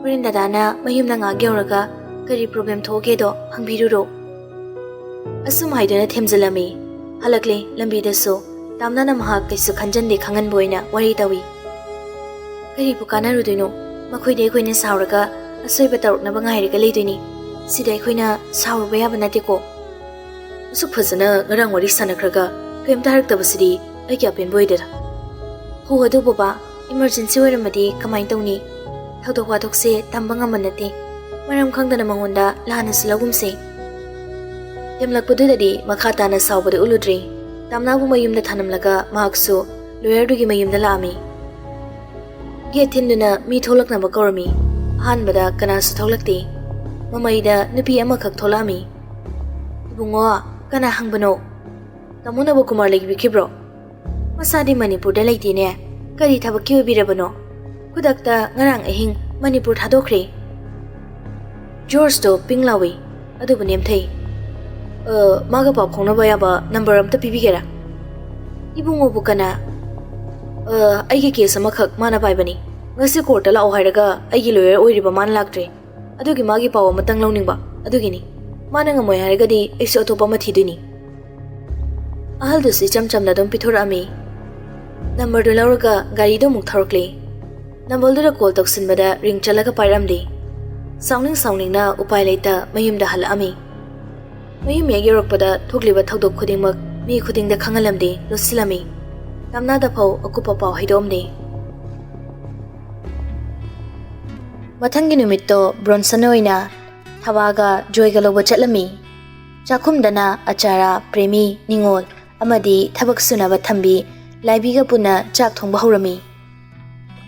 ꯍꯣꯔꯦꯟ ꯗꯗꯥꯅ ꯃꯌꯨꯝꯗ ꯉꯥꯏꯍꯥꯛ ꯌꯧꯔꯒ ꯀꯔꯤ ꯄ꯭ꯔꯣꯕ꯭ꯂꯦꯝ ꯊꯣꯛꯑꯒꯦꯗꯣ ꯍꯪꯕꯤꯔꯨꯔꯣ꯫" ꯑꯁꯨꯝ ꯍꯥꯏꯗꯨꯅ ꯊꯦꯝꯖꯤꯜꯂꯝꯃꯤ꯫ ꯍꯜꯂꯛꯂꯦ꯫ ꯂꯝꯕꯤꯗꯁꯨ ꯇꯥꯝꯅꯥꯅ ꯃꯍꯥꯛ ꯀꯩꯁꯨ ꯈꯟꯖꯟꯗꯦ ꯈꯪꯍꯟꯕ ꯑꯣꯏꯅ ꯋꯥꯔꯤ ꯇꯧꯏ꯫ "ꯀꯔꯤꯕꯨ ꯀꯥꯟꯅꯔꯨꯗꯣꯏꯅꯣ? ꯃꯈꯣꯏꯗꯤ ꯑꯩꯈꯣꯏꯅ ꯁꯥꯎꯔꯒ ꯑꯁꯣꯏꯕ ꯇꯧꯔꯛꯅꯕ ꯉꯥꯏꯔꯒ ꯂꯩꯗꯣꯏꯅꯤ꯫ ꯁꯤꯗ ꯑꯩꯈꯣꯏꯅ ꯁꯥꯎꯔꯨꯕ ꯌꯥꯕ ꯅꯠꯇꯦꯀꯣ꯫" ꯑꯁꯨꯛ ꯐꯖꯅ ꯉꯔꯥꯡ ꯋꯥꯔꯤ ꯁꯥꯟꯅꯈ꯭ꯔꯒ ꯀꯔꯤꯝꯇ ꯍꯥꯏꯔꯛꯇꯕꯁꯤꯗꯤ ꯑꯩ ꯀꯌꯥ ꯄꯦꯟꯕ ꯑꯣꯏꯗꯦꯗ꯫ "ꯍꯣ, ꯑꯗꯨ ꯕꯕꯥ, ꯏꯃꯔꯖꯦꯟꯁꯤ ꯑꯣꯏꯔꯝꯃꯗꯤ ꯀꯃꯥꯏꯅ ꯇꯧꯅꯤ? ꯊꯧꯗꯣꯛ ꯋꯥꯊꯣꯛꯁꯦ ꯇꯝꯕ ꯉꯝꯕ ꯅꯠꯇꯦ꯫ ꯃꯔꯝ ꯈꯪꯗꯅ ꯃꯉꯣꯟꯗ ꯂꯥꯟꯅꯁꯨ ꯂꯧꯒꯨꯝꯁꯦ꯫" ꯊꯦꯝꯂꯛꯄꯗꯨꯗꯗꯤ ꯃꯈꯥ ꯇꯥꯅ ꯁꯥꯎꯕꯗꯤ ꯎꯠꯂꯨꯗ꯭ꯔꯤ꯫ ꯇꯥꯝꯅꯥꯕꯨ ꯃꯌꯨꯝꯗ ꯊꯅꯝꯂꯒ ꯃꯍꯥꯛꯁꯨ ꯂꯣꯌꯔꯗꯨꯒꯤ ꯃꯌꯨꯝꯗ ꯂꯥꯛꯑꯝꯃꯤ꯫ ꯒꯦꯠ ꯊꯤꯟꯗꯨꯅ ꯃꯤ ꯊꯣꯛꯂꯛꯅꯕ ꯀꯧꯔꯝꯃꯤ꯫ ꯑꯍꯥꯟꯕꯗ ꯀꯅꯥꯁꯨ ꯊꯣꯛꯂꯛꯇꯦ꯫ ꯃꯃꯩꯗ ꯅꯨꯄꯤ ꯑꯃꯈꯛ ꯊꯣꯛꯂꯛꯑꯝꯃꯤ꯫ "ꯏꯕꯨꯡꯉꯣ, ꯀꯅꯥ ꯍꯪꯕꯅꯣ? ꯇꯥꯃꯣ ꯅꯕꯀꯨꯃꯥꯔ ꯂꯩꯕꯤꯈꯤꯕ꯭ꯔꯣ? ꯃꯁꯥꯗꯤ ꯃꯅꯤꯄꯨꯔꯗ ꯂꯩꯇꯦꯅꯦ꯫ ꯀꯔꯤ ꯊꯕꯛꯀꯤ ꯑꯣꯏꯕꯤꯔꯕꯅꯣ? ꯈꯨꯗꯛꯇ ꯉꯔꯥꯡ ꯑꯍꯤꯡ ꯃꯅꯤꯄꯨꯔ ꯊꯥꯗꯣꯛꯈ꯭ꯔꯦ꯫" ꯖꯣꯔꯖꯇꯣ ꯄꯤꯡ ꯂꯥꯎꯏ, ꯑꯗꯨꯕꯨ ꯅꯦꯝꯊꯩ꯫ "ꯑ, ꯃꯥꯒ ꯄꯥꯎ ꯐꯥꯎꯅꯕ ꯌꯥꯕ ꯅꯝꯕꯔ ꯑꯝꯇ ꯄꯤꯕꯤꯒꯦꯔꯥ?" "ꯏꯕꯨꯡꯉꯣꯕꯨ ꯀꯅꯥ?" "ꯑ, ꯑꯩꯒꯤ ꯀꯦꯁ ꯑꯃꯈꯛ ꯃꯥꯅ ꯄꯥꯏꯕꯅꯤ꯫ ꯉꯁꯤ ꯀꯣꯔꯠꯇ ꯂꯥꯛꯑꯣ ꯍꯥꯏꯔꯒ ꯑꯩꯒꯤ ꯂꯣꯌꯔ ꯑꯣꯏꯔꯤꯕ ꯃꯥꯅ ꯂꯥꯛꯇ꯭ꯔꯦ꯫ ꯑꯗꯨꯒꯤ ꯃꯥꯒꯤ ꯄꯥꯎ ꯑꯃꯇꯪ ꯂꯧꯅꯤꯡꯕ꯫ ꯑꯗꯨꯒꯤꯅꯤ꯫ ꯃꯥꯅ ꯉꯝꯃꯣꯏ ꯍꯥꯏꯔꯒꯗꯤ ꯑꯩꯁꯨ ꯑꯇꯣꯞꯄ ꯑꯃ ꯊꯤꯗꯣꯏꯅꯤ꯫ ꯑꯍꯜꯗꯨꯁꯨ ꯏꯆꯝ ꯆꯝꯅ ꯑꯗꯨꯝ ꯄꯤꯊꯣꯔꯛꯑꯝꯃꯤ꯫ ꯅꯝꯕꯔꯗꯨ ꯂꯧꯔꯒ ꯒꯥꯔꯤꯗꯨ ꯑꯃꯨꯛ ꯊꯧꯔꯛꯂꯦ꯫ ꯅꯝꯕꯔꯗꯨꯗ ꯀꯣꯜ ꯇꯧꯁꯤꯟꯕꯗ ꯔꯤꯡ ꯆꯠꯂꯒ ꯄꯥꯏꯔꯝꯗꯦ꯫ ꯁꯥꯎꯅꯤꯡ ꯁꯥꯎꯅꯤꯡꯅ ꯎꯄꯥꯏ ꯂꯩꯇ ꯃꯌꯨꯝꯗ ꯍꯜꯂꯛꯑꯝꯃꯤ꯫ ꯃꯌꯨꯝ ꯍꯦꯛ ꯌꯧꯔꯛꯄꯗ ꯊꯣꯛꯂꯤꯕ ꯊꯧꯗꯣꯛ ꯈꯨꯗꯤꯡꯃꯛ ꯃꯤ ꯈꯨꯗꯤꯡꯗ ꯈꯪꯍꯜꯂꯝꯗꯦ, ꯂꯣꯠꯁꯤꯜꯂꯝꯃꯤ꯫ ꯇꯝꯅꯥꯗ ꯐꯥꯎ ꯑꯀꯨꯞꯄ ꯄꯥꯎ ꯍꯥꯏꯗꯣꯛꯑꯝꯗꯦ꯫ ꯃꯊꯪꯒꯤ ꯅꯨꯃꯤꯠꯇꯣ ꯕ꯭ꯔꯣꯟꯁꯟ ꯑꯣꯏꯅ ꯊꯕꯥꯒ ꯖꯣꯏꯒ ꯂꯧꯕ ꯆꯠꯂꯝꯃꯤ꯫ ꯆꯥꯛꯈꯨꯝꯗꯅ ꯑꯆꯥꯔꯥ, ꯄ꯭ꯔꯦꯃꯤ, ꯅꯤꯉꯣꯜ ꯑꯃꯗꯤ ꯊꯕꯛ ꯁꯨꯅꯕ ꯊꯝꯕꯤ ꯂꯥꯏꯕꯤꯒ ꯄꯨꯟꯅ ꯆꯥꯛ ꯊꯣꯡꯕ ꯍꯧꯔꯝꯃꯤ꯫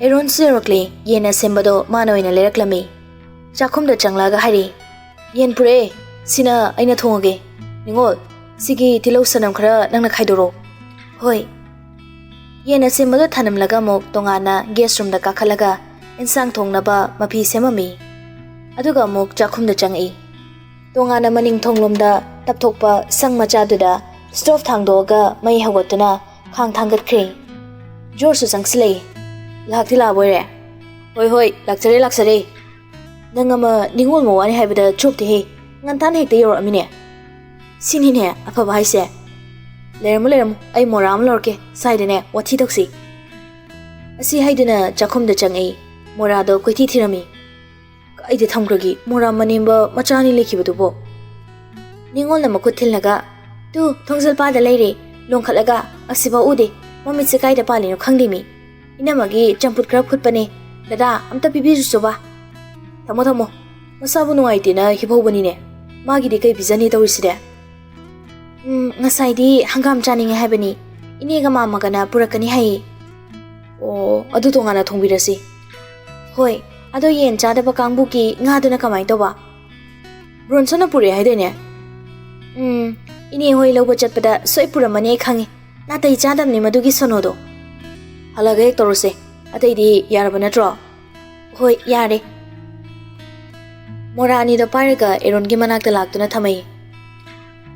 ꯑꯦꯔꯣꯟꯁꯨ ꯌꯧꯔꯛꯂꯦ꯫ ꯌꯦꯟ ꯑꯁꯦꯝꯕꯗꯣ ꯃꯥꯅ ꯑꯣꯏꯅ ꯂꯩꯔꯛꯂꯝꯃꯤ꯫ ꯆꯥꯛꯈꯨꯝꯗ ꯆꯪꯂꯛꯑꯒ ꯍꯥꯏꯔꯤ, "ꯌꯦꯟ ꯄꯨꯔꯛꯑꯦ꯫ ꯁꯤꯅ ꯑꯩꯅ ꯊꯣꯡꯉꯒꯦ꯫ ꯅꯤꯉꯣꯜ, ꯁꯤꯒꯤ ꯇꯤꯜꯍꯧ ꯆꯅꯝ ꯈꯔ ꯅꯪꯅ ꯈꯥꯏꯗꯣꯔꯛꯑꯣ꯫" "ꯍꯣꯏ꯫" ꯌꯦꯟ ꯑꯁꯦꯝꯕꯗꯣ ꯊꯅꯝꯂꯒ ꯑꯃꯨꯛ ꯇꯣꯉꯥꯟꯅ ꯒꯦꯁ ꯔꯨꯝꯗ ꯀꯥꯈꯠꯂꯒ ꯏꯟꯁꯥꯡ ꯊꯣꯡꯅꯕ ꯃꯐꯤ ꯁꯦꯝꯃꯝꯃꯤ꯫ ꯑꯗꯨꯒ ꯑꯃꯨꯛ ꯆꯥꯛꯈꯨꯝꯗ ꯆꯪꯉꯛꯏ꯫ ꯇꯣꯉꯥꯟꯅ ꯃꯅꯤꯡ ꯊꯣꯡꯂꯣꯝꯗ ꯇꯞꯊꯣꯛꯄ ꯁꯪ ꯃꯆꯥꯗꯨꯗ ꯁ꯭ꯇꯣꯚ ꯊꯥꯡꯗꯣꯛꯑꯒ ꯃꯩ ꯍꯧꯒꯠꯇꯨꯅ ꯈꯥꯡ ꯊꯥꯡꯒꯠꯈ꯭ꯔꯦ꯫ ꯖꯣꯔꯁꯨ ꯆꯪꯁꯤꯜꯂꯛꯏ꯫ "ꯂꯥꯛꯇꯤ ꯂꯥꯛꯑꯕꯣꯏꯔꯦ?" "ꯍꯣꯏ, ꯍꯣꯏ, ꯂꯥꯛꯆꯔꯦ, ꯂꯥꯛꯆꯔꯦ꯫ ꯅꯪ ꯑꯃ ꯅꯤꯉꯣꯜ ꯃꯋꯥꯅꯤ ꯍꯥꯏꯕꯗ ꯆꯣꯞꯇꯦꯍꯦ꯫ ꯉꯟꯇꯥꯅ ꯍꯦꯛꯇ ꯌꯧꯔꯛꯑꯃꯤꯅꯦ꯫" "ꯁꯤꯅꯤꯅꯦ ꯑꯐꯕ ꯍꯥꯏꯁꯦ꯫ ꯂꯩꯔꯝꯃꯨ, ꯂꯩꯔꯝꯃꯨ, ꯑꯩ ꯃꯣꯔꯥ ꯑꯃ ꯂꯧꯔꯛꯀꯦ, ꯁ꯭ꯋꯥꯏꯗꯅꯦ ꯋꯥꯊꯤ ꯇꯧꯁꯤ꯫" ꯑꯁꯤ ꯍꯥꯏꯗꯨꯅ ꯆꯥꯛꯈꯨꯝꯗ ꯆꯪꯉꯛꯏ꯫ ꯃꯣꯔꯥꯗꯣ ꯀꯣꯏꯊꯤ ꯊꯤꯔꯝꯃꯤ꯫ "ꯀꯥꯏꯗ ꯊꯝꯈ꯭ꯔꯒꯦ ꯃꯣꯔꯥ ꯃꯅꯦꯝꯕ ꯃꯆꯥ ꯑꯅꯤ ꯂꯩꯈꯤꯕꯗꯨꯕꯣ?" ꯅꯤꯉꯣꯜꯅ ꯃꯈꯨꯠ ꯊꯤꯜꯂꯒ, "ꯇꯨ, ꯊꯣꯡꯖꯜ ꯄꯥꯗ ꯂꯩꯔꯦ, ꯂꯣꯡꯈꯠꯂꯒ꯫ ꯑꯁꯤꯐꯥꯎ ꯎꯗꯦ, ꯃꯃꯤꯠꯁꯦ ꯀꯥꯏꯗ ꯄꯥꯜꯂꯤꯅꯣ ꯈꯪꯗꯦ ꯃꯤ꯫ ꯏꯅꯝꯃꯒꯤ ꯆꯝꯐꯨꯠ ꯈꯔ ꯐꯨꯠꯄꯅꯦ, ꯗꯗꯥ, ꯑꯝꯇ ꯄꯤꯕꯤꯔꯨꯆꯣꯕ꯫" "ꯊꯝꯃꯣ, ꯊꯝꯃꯣ, ꯃꯁꯥꯕꯨ ꯅꯨꯡꯉꯥꯏꯇꯦꯅ ꯍꯤꯞꯍꯧꯕꯅꯤꯅꯦ꯫ ꯃꯥꯒꯤꯗꯤ ꯀꯩ ꯄꯤꯖꯅꯤ ꯇꯧꯔꯤꯁꯤꯗꯤ?" "ꯎꯝ, ꯉꯁꯥꯏꯗꯤ ꯍꯪꯒꯥꯝ ꯆꯥꯅꯤꯡꯉꯦ ꯍꯥꯏꯕꯅꯤ, ꯏꯅꯦꯒ ꯃꯥꯝꯃꯒꯅ ꯄꯨꯔꯛꯀꯅꯤ ꯍꯥꯏꯌꯦ꯫" "ꯑꯣ, ꯑꯗꯨ ꯇꯣꯉꯥꯟꯅ ꯊꯣꯡꯕꯤꯔꯁꯤ꯫" "ꯍꯣꯏ, ꯑꯗꯣ ꯌꯦꯟ ꯆꯥꯗꯕ ꯀꯥꯡꯕꯨꯒꯤ ꯉꯥꯗꯨꯅ ꯀꯃꯥꯏꯅ ꯇꯧꯕ?" "ꯕ꯭ꯔꯣꯟꯁꯟꯅ ꯄꯨꯔꯛꯑꯦ ꯍꯥꯏꯗꯥꯏꯅꯦ?" "ꯎꯝ, ꯏꯅꯦ ꯍꯣꯏ ꯂꯧꯕ ꯆꯠꯄꯗ ꯁꯣꯏ ꯄꯨꯔꯝꯃꯅꯤ, ꯑꯩ ꯈꯪꯉꯤ꯫ ꯅꯥꯇꯩ ꯆꯥꯗꯕꯅꯤ ꯃꯗꯨꯒꯤ ꯁꯣꯅꯣꯗꯣ꯫" "ꯍꯜꯂꯛꯑꯒ ꯍꯦꯛ ꯇꯧꯔꯁꯦ꯫ ꯑꯇꯩꯗꯤ ꯌꯥꯔꯕ ꯅꯠꯇ꯭ꯔꯣ?" "ꯍꯣꯏ, ꯌꯥꯔꯦ꯫" ꯃꯣꯔꯥ ꯑꯅꯤꯗꯣ ꯄꯥꯏꯔꯒ ꯑꯦꯔꯣꯟꯒꯤ ꯃꯅꯥꯛꯇ ꯂꯥꯛꯇꯨꯅ ꯊꯝꯃꯛꯏ꯫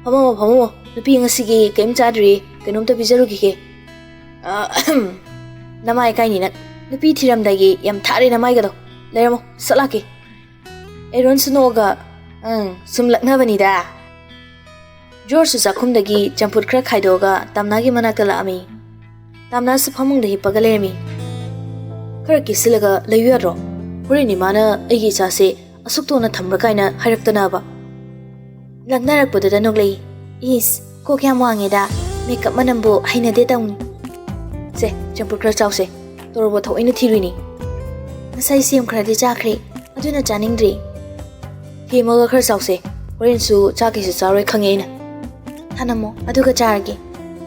"ꯐꯝꯃꯣ, ꯐꯝꯃꯣ, ꯅꯨꯄꯤ ꯉꯁꯤꯒꯤ ꯀꯔꯤꯝ ꯆꯥꯗ꯭ꯔꯤ, ꯀꯩꯅꯣꯝꯇ ꯄꯤꯖꯔꯨꯈꯤꯒꯦ꯫" "ꯑꯍꯝ, ꯅꯃꯥꯏ ꯀꯥꯏꯅꯤ ꯅꯪ꯫ ꯅꯨꯄꯤ ꯊꯤꯔꯝꯗꯥꯏꯒꯤ ꯌꯥꯝ ꯊꯥꯔꯦ ꯅꯃꯥꯏꯒꯗꯣ꯫ ꯂꯩꯔꯝꯃꯣ, ꯁꯠ ꯂꯥꯛꯀꯦ꯫ ꯑꯦꯔꯣꯟꯁꯨ ꯅꯣꯛꯑꯒ, "ꯑꯪ, ꯁꯨꯝ ꯂꯛꯅꯕꯅꯤꯗ"꯫ ꯖꯣꯔꯖꯁꯨ ꯆꯥꯛꯈꯨꯝꯗꯒꯤ ꯆꯝꯐꯨꯠ ꯈꯔ ꯈꯥꯏꯗꯣꯛꯑꯒ ꯇꯥꯝꯅꯥꯒꯤ ꯃꯅꯥꯛꯇ ꯂꯥꯛꯑꯝꯃꯤ꯫ ꯇꯥꯝꯅꯥꯁꯨ ꯐꯃꯨꯡꯗ ꯍꯤꯞꯄꯒ ꯂꯩꯔꯝꯃꯤ꯫ "ꯈꯔ ꯀꯦꯁꯤꯜꯂꯒ ꯂꯩꯌꯨ ꯌꯥꯗ꯭ꯔꯣ? ꯍꯣꯔꯦꯟ ꯏꯃꯥꯅ ꯑꯩꯒꯤ ꯏꯆꯥꯁꯦ ꯑꯁꯨꯛ ꯇꯣꯟꯅ ꯊꯝꯕ꯭ꯔꯥ ꯀꯥꯏꯅ ꯍꯥꯏꯔꯛꯇꯅꯕ"꯫ ꯂꯛꯅꯔꯛꯄꯗꯨꯗ ꯅꯣꯛꯂꯛꯏ꯫ "ꯏꯁ, ꯀꯣꯛ ꯌꯥꯝ ꯋꯥꯡꯉꯦꯗ, ꯃꯦꯀꯞ ꯃꯅꯝꯕꯨ ꯍꯩꯅꯗꯦ ꯇꯧꯅꯤ꯫ ꯁꯦ, ꯆꯝꯐꯨꯠ ꯈꯔ ꯆꯥꯎꯁꯦ, ꯇꯣꯔꯣꯕꯣꯠ ꯊꯑꯣꯏꯅ ꯊꯤꯔꯨꯏꯅꯤ꯫ ꯉꯁꯥꯏ ꯁꯦꯝ ꯈꯔꯗꯤ ꯆꯥꯈ꯭ꯔꯦ, ꯑꯗꯨꯅ ꯆꯥꯅꯤꯡꯗ꯭ꯔꯤ꯫ ꯊꯦꯝꯃꯒ ꯈꯔ ꯆꯥꯎꯁꯦ, ꯍꯣꯔꯦꯟꯁꯨ ꯆꯥꯛ ꯀꯩꯁꯨ ꯆꯥꯔꯣꯏ ꯈꯪꯉꯦ ꯑꯩꯅ꯫ ꯊꯅꯝꯃꯣ, ꯑꯗꯨꯒ ꯆꯥꯔꯒꯦ꯫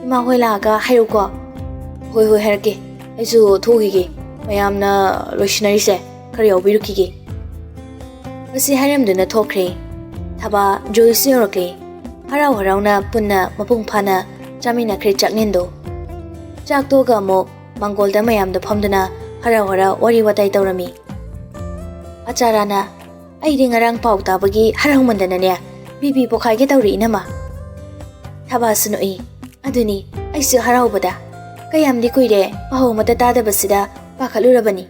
ꯏꯃꯥ ꯍꯣꯏ ꯂꯥꯛꯑꯒ ꯍꯥꯏꯔꯛꯎꯀꯣ"꯫ "ꯍꯣꯏ, ꯍꯣꯏ, ꯍꯥꯏꯔꯛꯀꯦ꯫ ꯑꯩꯁꯨ ꯊꯣꯛꯈꯤꯒꯦ, ꯃꯌꯥꯝꯅ ꯂꯣꯏꯁꯤꯟꯅꯔꯤꯁꯦ ꯈꯔ ꯌꯥꯎꯕꯤꯔꯨꯈꯤꯒꯦ"꯫ ꯑꯁꯤ ꯍꯥꯏꯔꯝꯗꯨꯅ ꯊꯣꯛꯈ꯭ꯔꯦ꯫ ꯊꯕꯥ ꯖꯣꯏꯁꯨ ꯌꯧꯔꯛꯂꯦ꯫ ꯍꯔꯥꯎ ꯍꯔꯥꯎꯅ ꯄꯨꯟꯅ ꯃꯄꯨꯡ ꯐꯥꯅ ꯆꯥꯃꯤꯟꯅꯈ꯭ꯔꯦ ꯆꯥꯛꯂꯦꯟꯗꯣ꯫ ꯆꯥꯛ ꯇꯣꯛꯑꯒ ꯑꯃꯨꯛ ꯃꯥꯡꯒꯣꯜꯗ ꯃꯌꯥꯝꯗꯣ ꯐꯝꯗꯨꯅ ꯍꯔꯥꯎ ꯍꯔꯥꯎ ꯋꯥꯔꯤ ꯋꯥꯇꯥꯏ ꯇꯧꯔꯝꯃꯤ꯫ ꯑꯆꯥꯔꯥꯅ, "ꯑꯩꯗꯤ ꯉꯔꯥꯡ ꯄꯥꯎ ꯇꯥꯕꯒꯤ ꯍꯔꯥꯎꯃꯟꯗꯅꯅꯦ ꯕꯤ ꯄꯤ ꯄꯣꯛꯈꯥꯏꯒꯦ ꯇꯧꯔꯤ ꯏꯅꯝꯃ"꯫ ꯊꯕꯥꯁꯨ ꯅꯣꯛꯏ꯫ "ꯑꯗꯨꯅꯤ, ꯑꯩꯁꯨ ꯍꯔꯥꯎꯕꯗ꯫ ꯀꯌꯥꯝꯗꯤ ꯀꯨꯏꯔꯦ ꯄꯥꯎ ꯑꯃꯠꯇ ꯇꯥꯗꯕꯁꯤꯗ ꯄꯥꯈꯠꯂꯨꯔꯕꯅꯤ꯫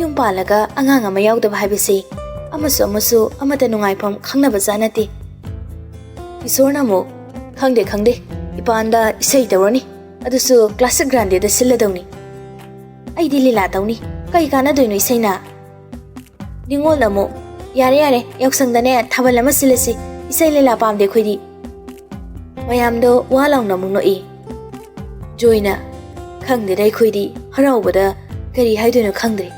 ꯌꯨꯝ ꯄꯥꯜꯂꯒ ꯑꯉꯥꯡ ꯑꯃ ꯌꯥꯎꯗꯕ ꯍꯥꯏꯕꯁꯤ ꯑꯃꯁꯨ ꯑꯃꯁꯨ ꯑꯃꯠꯇ ꯅꯨꯡꯉꯥꯏꯐꯝ ꯈꯪꯅꯕ ꯖꯥꯠ ꯅꯠꯇꯦ"꯫ ꯏꯁꯣꯔꯅ ꯑꯃꯨꯛ, "ꯈꯪꯗꯦ, ꯈꯪꯗꯦ, ꯏꯄꯥꯟꯗ ꯏꯁꯩ ꯇꯧꯔꯅꯤ, ꯑꯗꯨꯁꯨ ꯀ꯭ꯂꯥꯁꯤꯛ ꯒ꯭ꯔꯥꯟꯗꯦꯗ ꯁꯤꯜꯂꯗꯧꯅꯤ꯫ ꯑꯩꯗꯤ ꯂꯤꯂꯥ ꯇꯧꯅꯤ, ꯀꯩ ꯀꯥꯟꯅꯗꯣꯏꯅꯣ ꯏꯁꯩꯅ?" ꯅꯤꯉꯣꯜꯅ ꯑꯃꯨꯛ, "ꯌꯥꯔꯦ, ꯌꯥꯔꯦ, ꯌꯥꯎꯁꯪꯗꯅꯦ ꯊꯥꯕꯜ ꯑꯃ ꯁꯤꯜꯂꯁꯤ, ꯏꯁꯩ ꯂꯤꯂꯥ ꯄꯥꯝꯗꯦ ꯑꯩꯈꯣꯏꯗꯤ"꯫ ꯃꯌꯥꯝꯗꯣ ꯋꯥ ꯂꯥꯎꯅ ꯑꯃꯨꯛ ꯅꯣꯛꯏ꯫ ꯖꯣꯏꯅ, "ꯈꯪꯗꯦꯗ, ꯑꯩꯈꯣꯏꯗꯤ ꯍꯔꯥꯎꯕꯗ ꯀꯔꯤ ꯍꯥꯏꯗꯣꯏꯅꯣ ꯈꯪꯗ꯭ꯔꯦ꯫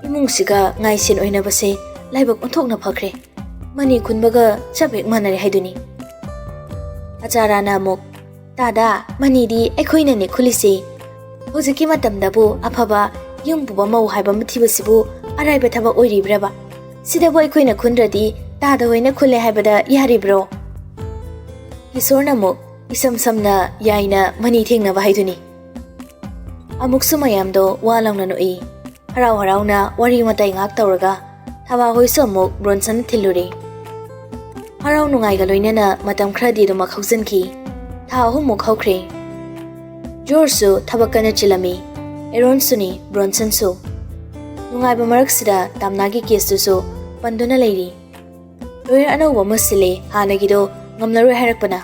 ꯏꯃꯨꯡꯁꯤꯒ ꯉꯥꯏꯁꯦꯟ ꯑꯣꯏꯅꯕꯁꯦ ꯂꯥꯏꯕꯛ ꯑꯣꯟꯊꯣꯛꯅ ꯐꯈ꯭ꯔꯦ꯫ ꯃꯅꯤ ꯈꯨꯟꯕꯒ ꯆꯞ ꯍꯦꯛ ꯃꯥꯟꯅꯔꯦ ꯍꯥꯏꯗꯨꯅꯤ"꯫ ꯑꯆꯥꯔꯥꯅ ꯑꯃꯨꯛ, "ꯇꯥꯗ, ꯃꯅꯤꯗꯤ ꯑꯩꯈꯣꯏꯅꯅꯦ ꯈꯨꯜꯂꯤꯁꯦ꯫ ꯍꯧꯖꯤꯛꯀꯤ ꯃꯇꯝꯗꯕꯨ ꯑꯐꯕ ꯌꯨꯝ ꯄꯨꯕ ꯃꯧ ꯍꯥꯏꯕ ꯑꯃ ꯊꯤꯕꯁꯤꯕꯨ ꯑꯔꯥꯏꯕ ꯊꯕꯛ ꯑꯣꯏꯔꯤꯕ꯭ꯔꯕ? ꯁꯤꯗꯕꯨ ꯑꯩꯈꯣꯏꯅ ꯈꯨꯟꯗ꯭ꯔꯗꯤ ꯇꯥꯗ ꯍꯣꯏꯅ ꯈꯨꯜꯂꯦ ꯍꯥꯏꯕꯗ ꯌꯥꯔꯤꯕ꯭ꯔꯣ?" ꯀꯤꯁꯣꯔꯅ ꯑꯃꯨꯛ ꯏꯁꯝ ꯁꯝꯅ ꯌꯥꯏꯅ ꯃꯅꯤ ꯊꯦꯡꯅꯕ ꯍꯥꯏꯗꯨꯅꯤ꯫ ꯑꯃꯨꯛꯁꯨ ꯃꯌꯥꯝꯗꯣ ꯋꯥ ꯂꯥꯎꯅ ꯅꯣꯛꯏ꯫ ꯍꯔꯥꯎ ꯍꯔꯥꯎꯅ ꯋꯥꯔꯤ ꯋꯥꯇꯥꯏ ꯉꯥꯏꯍꯥꯛ ꯇꯧꯔꯒ ꯊꯕꯥ ꯍꯣꯏꯁꯨ ꯑꯃꯨꯛ ꯕ꯭ꯔꯣꯟꯁꯟ ꯊꯤꯜꯂꯨꯔꯦ꯫ ꯍꯔꯥꯎ ꯅꯨꯡꯉꯥꯏꯒ ꯂꯣꯏꯅꯅ ꯃꯇꯝ ꯈꯔꯗꯤ ꯑꯗꯨꯃꯛ ꯍꯧꯖꯤꯟꯈꯤ꯫ ꯊꯥ ꯑꯍꯨꯝꯃꯨꯛ ꯍꯧꯈ꯭ꯔꯦ꯫ ꯖꯣꯔꯖꯁꯨ ꯊꯕꯛ ꯀꯟꯅ ꯆꯤꯜꯂꯝꯃꯤ꯫ ꯑꯦꯔꯣꯟꯁꯨꯅꯤ, ꯕ꯭ꯔꯣꯟꯁꯟꯁꯨ꯫ ꯅꯨꯡꯉꯥꯏꯕ ꯃꯔꯛꯁꯤꯗ ꯇꯥꯝꯅꯥꯒꯤ ꯀꯦꯁꯇꯨꯁꯨ ꯄꯟꯗꯨꯅ ꯂꯩꯔꯤ꯫ ꯂꯣꯌꯔ ꯑꯅꯧꯕ ꯑꯃ ꯁꯤꯜꯂꯦ, ꯍꯥꯟꯅꯒꯤꯗꯣ ꯉꯝꯂꯔꯣꯏ ꯍꯥꯏꯔꯛꯄꯅ꯫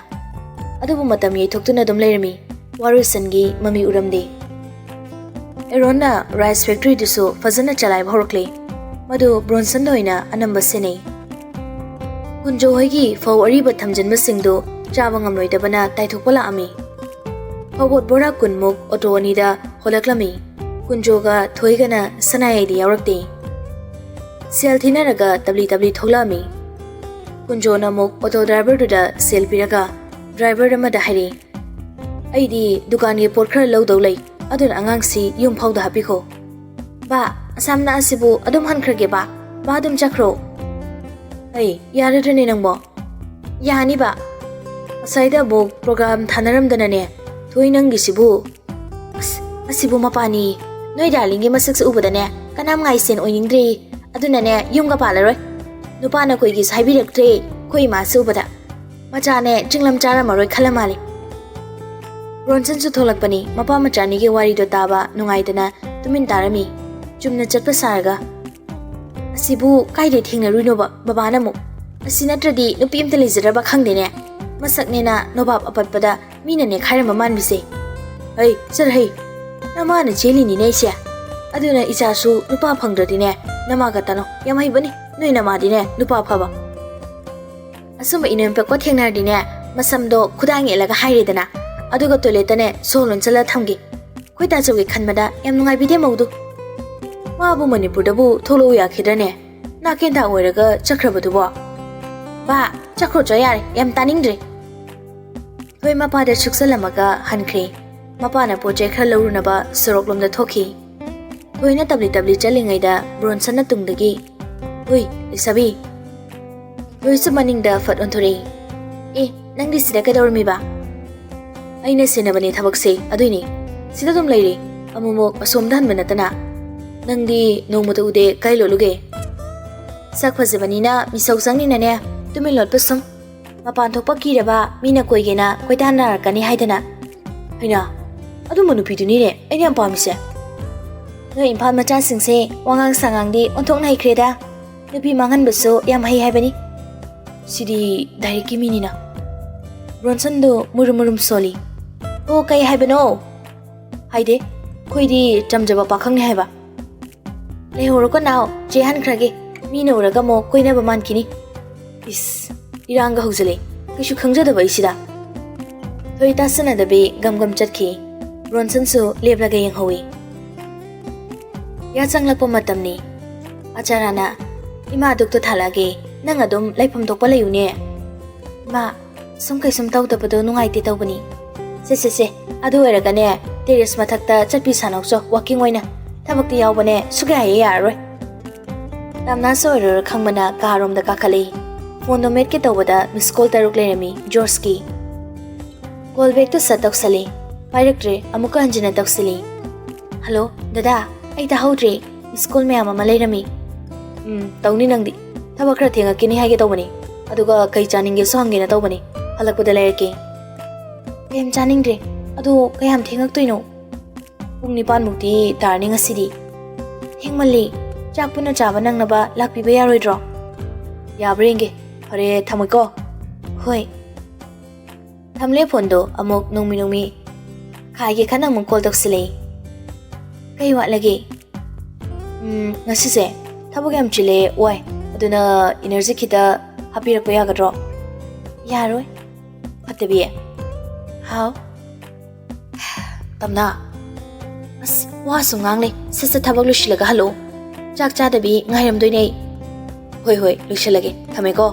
ꯑꯗꯨꯕꯨ ꯃꯇꯝ ꯌꯩꯊꯣꯛꯇꯨꯅ ꯑꯗꯨꯝ ꯂꯩꯔꯝꯃꯤ꯫ ꯋꯥꯔꯣꯏꯁꯟꯒꯤ ꯃꯃꯤ ꯎꯔꯝꯗꯦ꯫ ꯑꯦꯔꯣꯟꯅ ꯔꯥꯏꯁ ꯐꯦꯛꯇ꯭ꯔꯤꯗꯨꯁꯨ ꯐꯖꯅ ꯆꯂꯥꯏꯕ ꯍꯧꯔꯛꯂꯦ꯫ ꯃꯗꯨ ꯕ꯭ꯔꯣꯟꯁꯟꯗ ꯑꯣꯏꯅ ꯑꯅꯝꯕ ꯁꯦꯟꯅꯩ꯫ ꯀꯨꯟꯖꯣ ꯍꯣꯏꯒꯤ ꯐꯧ ꯑꯔꯤꯕ ꯊꯝꯖꯤꯟꯕꯁꯤꯡꯗꯨ ꯆꯥꯕ ꯉꯝꯂꯣꯏꯗꯕꯅ ꯇꯥꯏꯊꯣꯛꯄ ꯂꯥꯛꯑꯝꯃꯤ꯫ ꯐꯧꯕꯣꯠ ꯕꯣꯔꯥ ꯀꯨꯟꯃꯨꯛ ꯑꯣꯇꯣ ꯑꯅꯤꯗ ꯍꯣꯜꯂꯛꯂꯝꯃꯤ꯫ ꯀꯨꯟꯖꯣꯒ ꯊꯣꯏꯒꯅ ꯁꯅꯥꯌꯥꯏꯗꯤ ꯌꯥꯎꯔꯛꯇꯦ꯫ ꯁꯦꯜ ꯊꯤꯅꯔꯒ ꯇꯞꯂꯤ ꯇꯞꯂꯤ ꯊꯣꯛꯂꯛꯑꯝꯃꯤ꯫ ꯀꯨꯟꯖꯣꯅ ꯑꯃꯨꯛ ꯑꯣꯇꯣ ꯗ꯭ꯔꯥꯏꯚꯔꯗꯨꯗ ꯁꯦꯜ ꯄꯤꯔꯒ ꯗ꯭ꯔꯥꯏꯚꯔ ꯑꯃꯗ ꯍꯥꯏꯔꯦ, "ꯑꯩꯗꯤ ꯗꯨꯀꯥꯟꯒꯤ ꯄꯣꯠ ꯈꯔ ꯂꯧꯗꯧ ꯂꯩ, ꯑꯗꯨꯅ ꯑꯉꯥꯡꯁꯤ ꯌꯨꯝ ꯐꯥꯎꯗ ꯍꯥꯞꯄꯤꯈꯣ꯫" "ꯕꯥ, ꯑꯁꯥꯝꯅ ꯑꯁꯤꯕꯨ ꯑꯗꯨꯝ ꯍꯟꯈ꯭ꯔꯒꯦ ꯕꯥ, ꯕꯥ ꯑꯗꯨꯝ ꯆꯠꯈ꯭ꯔꯣ꯫" "ꯑꯩ ꯌꯥꯔꯗ꯭ꯔꯅꯦ ꯅꯪꯕꯣ?" "ꯌꯥꯅꯤꯕ꯫ ꯉꯁꯥꯏꯗ ꯑꯃꯨꯛ ꯄ꯭ꯔꯣꯒ꯭ꯔꯥꯝ ꯊꯥꯅꯔꯝꯗꯅꯅꯦ, ꯊꯣꯏ ꯅꯪꯒꯤꯁꯤꯕꯨ꯫" "ꯑꯁ, ꯑꯁꯤꯕꯨ ꯃꯄꯥꯅꯤ꯫ ꯅꯣꯏ ꯗꯥꯔꯂꯤꯡꯒꯤ ꯃꯁꯛꯁꯦ ꯎꯕꯗꯅꯦ ꯀꯅꯥꯝ ꯉꯥꯏꯁꯦꯟ ꯑꯣꯏꯅꯤꯡꯗ꯭ꯔꯦ꯫ ꯑꯗꯨꯅꯅꯦ ꯌꯨꯝꯒ ꯄꯥꯜꯂꯔꯣꯏ꯫ ꯅꯨꯄꯥꯅ ꯑꯩꯈꯣꯏꯒꯤꯁꯨ ꯍꯥꯏꯕꯤꯔꯛꯇ꯭ꯔꯦ, ꯑꯩꯈꯣꯏ ꯏꯃꯥꯁꯦ ꯎꯕꯗ꯫ ꯃꯆꯥꯅꯦ ꯆꯤꯡꯂꯝ ꯆꯥꯔꯝꯃꯔꯣꯏ ꯈꯜꯂ ꯃꯥꯜꯂꯦ꯫" ꯕ꯭ꯔꯣꯟꯁꯟꯁꯨ ꯊꯣꯛꯂꯛꯄꯅꯤ꯫ ꯃꯄꯥ ꯃꯆꯥꯅꯤꯒꯤ ꯋꯥꯔꯤꯗꯣ ꯇꯥꯕ ꯅꯨꯡꯉꯥꯏꯗꯅ ꯇꯨꯃꯤꯟ ꯇꯥꯔꯝꯃꯤ꯫ ꯆꯨꯝꯅ ꯆꯠꯄ ꯁꯥꯔꯒ, "ꯑꯁꯤꯕꯨ ꯀꯥꯏꯗꯩ ꯊꯦꯡꯅꯔꯨꯏꯅꯣꯕ ꯕꯕꯥꯅ ꯑꯃꯨꯛ? ꯑꯁꯤ ꯅꯠꯇ꯭ꯔꯗꯤ ꯅꯨꯄꯤ ꯑꯝꯇ ꯂꯩꯖꯗ꯭ꯔꯕ ꯈꯪꯗꯦꯅꯦ꯫ ꯃꯁꯛꯅꯦꯅ ꯅꯣꯕꯥꯞ ꯑꯄꯠꯄꯗ ꯃꯤꯅ ꯅꯦꯈꯥꯏꯔꯝꯕ ꯃꯥꯟꯕꯤꯁꯦ꯫ ꯍꯩ, ꯆꯠ ꯍꯩ꯫ ꯅꯃꯥꯅ ꯆꯦꯜꯂꯤꯅꯤꯅꯦ ꯑꯩꯁꯦ꯫ ꯑꯗꯨꯅ ꯏꯆꯥꯁꯨ ꯅꯨꯄꯥ ꯐꯪꯗ꯭ꯔꯗꯤꯅꯦ ꯅꯃꯥꯒ ꯇꯥꯅꯧ꯫ ꯌꯥꯝ ꯍꯩꯕꯅꯤ ꯅꯣꯏ ꯅꯃꯥꯗꯤꯅꯦ ꯅꯨꯄꯥ ꯐꯕ꯫ ꯑꯁꯨꯝꯕ ꯏꯅꯦꯝꯄꯣꯛꯀ ꯊꯦꯡꯅꯔꯗꯤꯅꯦ ꯃꯁꯝꯗꯣ ꯈꯨꯗꯥꯡ ꯌꯦꯠꯂꯒ ꯍꯥꯏꯔꯦꯗꯅ, ꯑꯗꯨꯒ ꯇꯣꯏꯂꯦꯠꯇꯅꯦ ꯁꯣ ꯂꯣꯟꯁꯤꯜꯂ ꯊꯝꯒꯦ꯫ ꯑꯩꯈꯣꯏ ꯇꯥꯆꯧꯒꯤ ꯈꯟꯕꯗ ꯌꯥꯝ ꯅꯨꯡꯉꯥꯏꯕꯤꯗꯦ ꯃꯧꯗꯨ꯫ ꯃꯥꯕꯨ ꯃꯅꯤꯄꯨꯔꯗꯕꯨ ꯊꯣꯛꯂꯛꯎ ꯌꯥꯈꯤꯗ꯭ꯔꯅꯦ? ꯅꯥꯀꯦꯟꯊꯥ ꯑꯣꯏꯔꯒ ꯆꯠꯈ꯭ꯔꯕꯗꯨꯕꯣ?" "ꯕꯥ, ꯆꯠꯈ꯭ꯔꯣ ꯆꯣ ꯌꯥꯔꯦ, ꯌꯥꯝ ꯇꯥꯅꯤꯡꯗ꯭ꯔꯦ꯫" ꯊꯣꯏ ꯃꯄꯥꯗ ꯁꯨꯛꯆꯜꯂꯝꯃꯒ ꯍꯟꯈ꯭ꯔꯦ꯫ ꯃꯄꯥꯅ ꯄꯣꯠ ꯆꯩ ꯈꯔ ꯂꯧꯔꯨꯅꯕ ꯁꯣꯔꯣꯛꯂꯣꯝꯗ ꯊꯣꯛꯈꯤ꯫ ꯊꯣꯏꯅ ꯇꯞꯂꯤ ꯇꯞꯂꯤ ꯆꯠꯂꯤꯉꯩꯗ ꯕ꯭ꯔꯣꯟꯁꯟꯅ ꯇꯨꯡꯗꯒꯤ, "ꯍꯨꯏ, ꯂꯩꯁꯥꯕꯤ!" ꯊꯣꯏꯁꯨ ꯃꯅꯤꯡꯗ ꯐꯠ ꯑꯣꯟꯊꯣꯔꯛꯏ꯫ "ꯑꯦ, ꯅꯪꯗꯤ ꯁꯤꯗ ꯀꯩꯗꯧꯔꯝꯃꯤꯕ?" "ꯑꯩꯅ ꯁꯦꯟꯅꯕꯅꯦ ꯊꯕꯛꯁꯦ, ꯑꯗꯨꯏꯅꯦ꯫ ꯁꯤꯗ ꯑꯗꯨꯝ ꯂꯩꯔꯤ, ꯑꯃꯨꯛꯃꯨꯛ ꯑꯁꯣꯝꯗ ꯍꯟꯕ ꯅꯠꯇꯅ꯫ ꯅꯪꯗꯤ ꯅꯣꯡꯃꯇ ꯎꯗꯦ, ꯀꯥꯏ ꯂꯣꯠꯂꯨꯒꯦ?" "ꯁꯛ ꯐꯖꯕꯅꯤꯅ ꯃꯤꯁꯧ ꯆꯪꯅꯤꯅꯅꯦ, ꯇꯨꯃꯤꯟ ꯂꯣꯠꯄ ꯁꯨꯝ꯫ ꯃꯄꯥꯟ ꯊꯣꯛꯄ ꯀꯤꯔꯕ ꯃꯤꯅ ꯀꯣꯏꯒꯦꯅ ꯀꯣꯏꯇꯥꯟꯅꯔꯛꯀꯅꯤ ꯍꯥꯏꯗꯅ꯫" "ꯍꯩꯅ, ꯑꯗꯨꯝꯕ ꯅꯨꯄꯤꯗꯨꯅꯤꯅꯦ ꯑꯩꯅ ꯌꯥꯝ ꯄꯥꯝꯃꯤꯁꯦ꯫ ꯅꯣꯏ ꯏꯝꯐꯥꯜ ꯃꯆꯥꯁꯤꯡꯁꯦ ꯋꯥꯉꯥꯡ ꯁꯉꯥꯡꯗꯤ ꯑꯣꯟꯊꯣꯛꯅ ꯍꯩꯈ꯭ꯔꯦꯗ꯫ ꯅꯨꯄꯤ ꯃꯥꯡꯍꯟꯕꯁꯨ ꯌꯥꯝ ꯍꯩ ꯍꯥꯏꯕꯅꯤ꯫ ꯁꯤꯗꯤ ꯗꯥꯏꯔꯦꯛꯀꯤ ꯃꯤꯅꯤꯅ꯫ ꯕ꯭ꯔꯣꯟꯁꯟꯗꯨ ꯃꯨꯔꯨꯝ ꯃꯨꯔꯨꯝ ꯁꯣꯜꯂꯤ꯫ "ꯑꯣ, ꯀꯩ ꯍꯥꯏꯕꯅꯣ?" "ꯍꯥꯏꯗꯦ, ꯑꯩꯈꯣꯏꯗꯤ ꯆꯝꯖꯕ ꯄꯥꯈꯪꯅꯤ ꯍꯥꯏꯕ꯫" "ꯂꯩꯍꯧꯔꯣꯀꯣ ꯅꯥꯎ, ꯆꯦ ꯍꯟꯈ꯭ꯔꯒꯦ꯫ ꯃꯤꯅ ꯎꯔꯒ ꯑꯃꯨꯛ ꯀꯣꯏꯅꯕ ꯃꯥꯟꯈꯤꯅꯤ꯫" ꯏꯁ, ꯏꯔꯥꯡꯒ ꯍꯧꯖꯤꯜꯂꯦ꯫ ꯀꯩꯁꯨ ꯈꯪꯖꯗꯕ ꯑꯩꯁꯤꯗ꯫ ꯊꯣꯏ ꯇꯥꯁꯟꯅꯗꯕꯤ ꯒꯝ ꯒꯝ ꯆꯠꯈꯤ꯫ ꯕ꯭ꯔꯣꯟꯁꯟꯁꯨ ꯂꯦꯞꯂꯒ ꯌꯦꯡꯍꯧꯏ꯫ ꯌꯥ ꯆꯪꯂꯛꯄ ꯃꯇꯝꯅꯤ꯫ ꯑꯆꯥꯔꯥꯅ, "ꯏꯃꯥ, ꯗꯨꯛꯇꯣ ꯊꯥꯜꯂꯛꯑꯒꯦ꯫ ꯅꯪ ꯑꯗꯨꯝ ꯂꯩꯐꯝ ꯊꯣꯛꯄ ꯂꯩꯌꯨꯅꯦ꯫" "ꯏꯃꯥ, ꯁꯨꯝ ꯀꯩꯁꯨꯝ ꯇꯧꯗꯕꯗꯣ ꯅꯨꯡꯉꯥꯏꯇꯦ ꯇꯧꯕꯅꯤ꯫" "ꯁꯦ, ꯁꯦ, ꯁꯦ, ꯑꯗꯨ ꯑꯣꯏꯔꯒꯅꯦ, terrace ꯃꯊꯛꯇ ꯆꯠꯄꯤ ꯁꯥꯟꯅꯧꯆꯣ, walking ꯑꯣꯏꯅ꯫ ꯊꯕꯛꯇꯤ ꯌꯥꯎꯕꯅꯦ, ꯁꯨꯛꯌꯥ ꯍꯦꯛ ꯌꯥꯔꯔꯣꯏ꯫" ꯇꯥꯝꯅꯥꯁꯨ ꯑꯣꯏꯔꯔꯣꯏ ꯈꯪꯕꯅ ꯀꯥꯔꯣꯝꯗ ꯀꯥꯈꯠꯂꯤ꯫ ꯐꯣꯟꯗꯣ ꯃꯦꯠꯀꯦ ꯇꯧꯕꯗ miss call ꯇꯔꯨꯛ ꯂꯩꯔꯝꯃꯤ ꯖꯣꯔꯖꯀꯤ꯫ Call backꯇꯨ ꯁꯠ ꯇꯧꯁꯜꯂꯤ꯫ ꯄꯥꯏꯔꯛꯇ꯭ꯔꯦ, ꯑꯃꯨꯛꯀ ꯍꯟꯖꯤꯟꯅ ꯇꯧꯁꯤꯜꯂꯤ꯫ "ꯍꯜꯂꯣ, ꯗꯗꯥ, ꯑꯩ ꯇꯥꯍꯧꯗ꯭ꯔꯦ꯫ Miss call ꯃꯌꯥꯝ ꯑꯃ ꯂꯩꯔꯝꯃꯤ꯫" "ꯎꯝ, ꯇꯧꯅꯤ ꯅꯪꯗꯤ꯫ ꯊꯕꯛ ꯈꯔ ꯊꯦꯡꯉꯛꯀꯅꯤ ꯍꯥꯏꯒꯦ ꯇꯧꯕꯅꯤ꯫ ꯑꯗꯨꯒ ꯀꯩ ꯆꯥꯅꯤꯡꯒꯦꯁꯨ ꯍꯪꯒꯦꯅ ꯇꯧꯕꯅꯤ꯫ ꯍꯜꯂꯛꯄꯗ ꯂꯩꯔꯛꯀꯦ꯫" "ꯀꯌꯥꯝ ꯆꯥꯅꯤꯡꯗ꯭ꯔꯦ꯫ ꯑꯗꯣ ꯀꯌꯥꯝ ꯊꯦꯡꯉꯛꯇꯣꯏꯅꯣ?" "ꯄꯨꯡ ꯅꯤꯄꯥꯟꯃꯨꯛꯇꯤ ꯇꯥꯔꯅꯤ ꯉꯁꯤꯗꯤ꯫" "ꯊꯦꯡꯃꯜꯂꯤ꯫ ꯆꯥꯛ ꯄꯨꯟꯅ ꯆꯥꯕ ꯅꯪꯅꯕ ꯂꯥꯛꯄꯤꯕ ꯌꯥꯔꯣꯏꯗ꯭ꯔꯣ?" "ꯌꯥꯕ꯭ꯔꯥ ꯌꯦꯡꯒꯦ꯫ ꯐꯔꯦ, ꯊꯝꯃꯒꯦꯀꯣ꯫" "ꯍꯣꯏ꯫" ꯊꯝꯂꯦ ꯐꯣꯟꯗꯣ꯫ ꯑꯃꯨꯛ ꯅꯣꯡꯃꯤ ꯅꯣꯡꯃꯤ ꯈꯥꯏꯒꯦ ꯈꯟꯅ ꯑꯃꯨꯛ call ꯇꯧꯁꯤꯜꯂꯛꯏ꯫ "ꯀꯩ ꯋꯥꯠꯂꯒꯦ?" "ꯎꯝ, ꯉꯁꯤꯁꯦ ꯊꯕꯛ ꯌꯥꯝ ꯆꯤꯜꯂꯦ, ꯋꯥꯏ꯫ ꯑꯗꯨꯅ energy ꯈꯤꯇ ꯍꯥꯞꯄꯤꯔꯛꯄ ꯌꯥꯒꯗ꯭ꯔꯣ?" "ꯌꯥꯔꯣꯏ꯫" "ꯐꯠꯇꯕꯤ?" "ꯍꯥꯎ?" "ꯇꯝꯅꯥ, ꯑꯁ, ꯋꯥꯁꯨ ꯉꯥꯡꯂꯦ꯫ ꯁꯠ ꯁꯠ ꯊꯕꯛ ꯂꯣꯏꯁꯤꯜꯂꯒ ꯍꯜꯂꯛꯑꯣ꯫ ꯆꯥꯛ ꯆꯥꯗꯕꯤ ꯉꯥꯏꯔꯝꯗꯣꯏꯅꯦ ꯑꯩ꯫" "ꯍꯣꯏ, ꯍꯣꯏ, ꯂꯣꯏꯁꯤꯜꯂꯒꯦ꯫ ꯊꯝꯃꯦꯀꯣ꯫"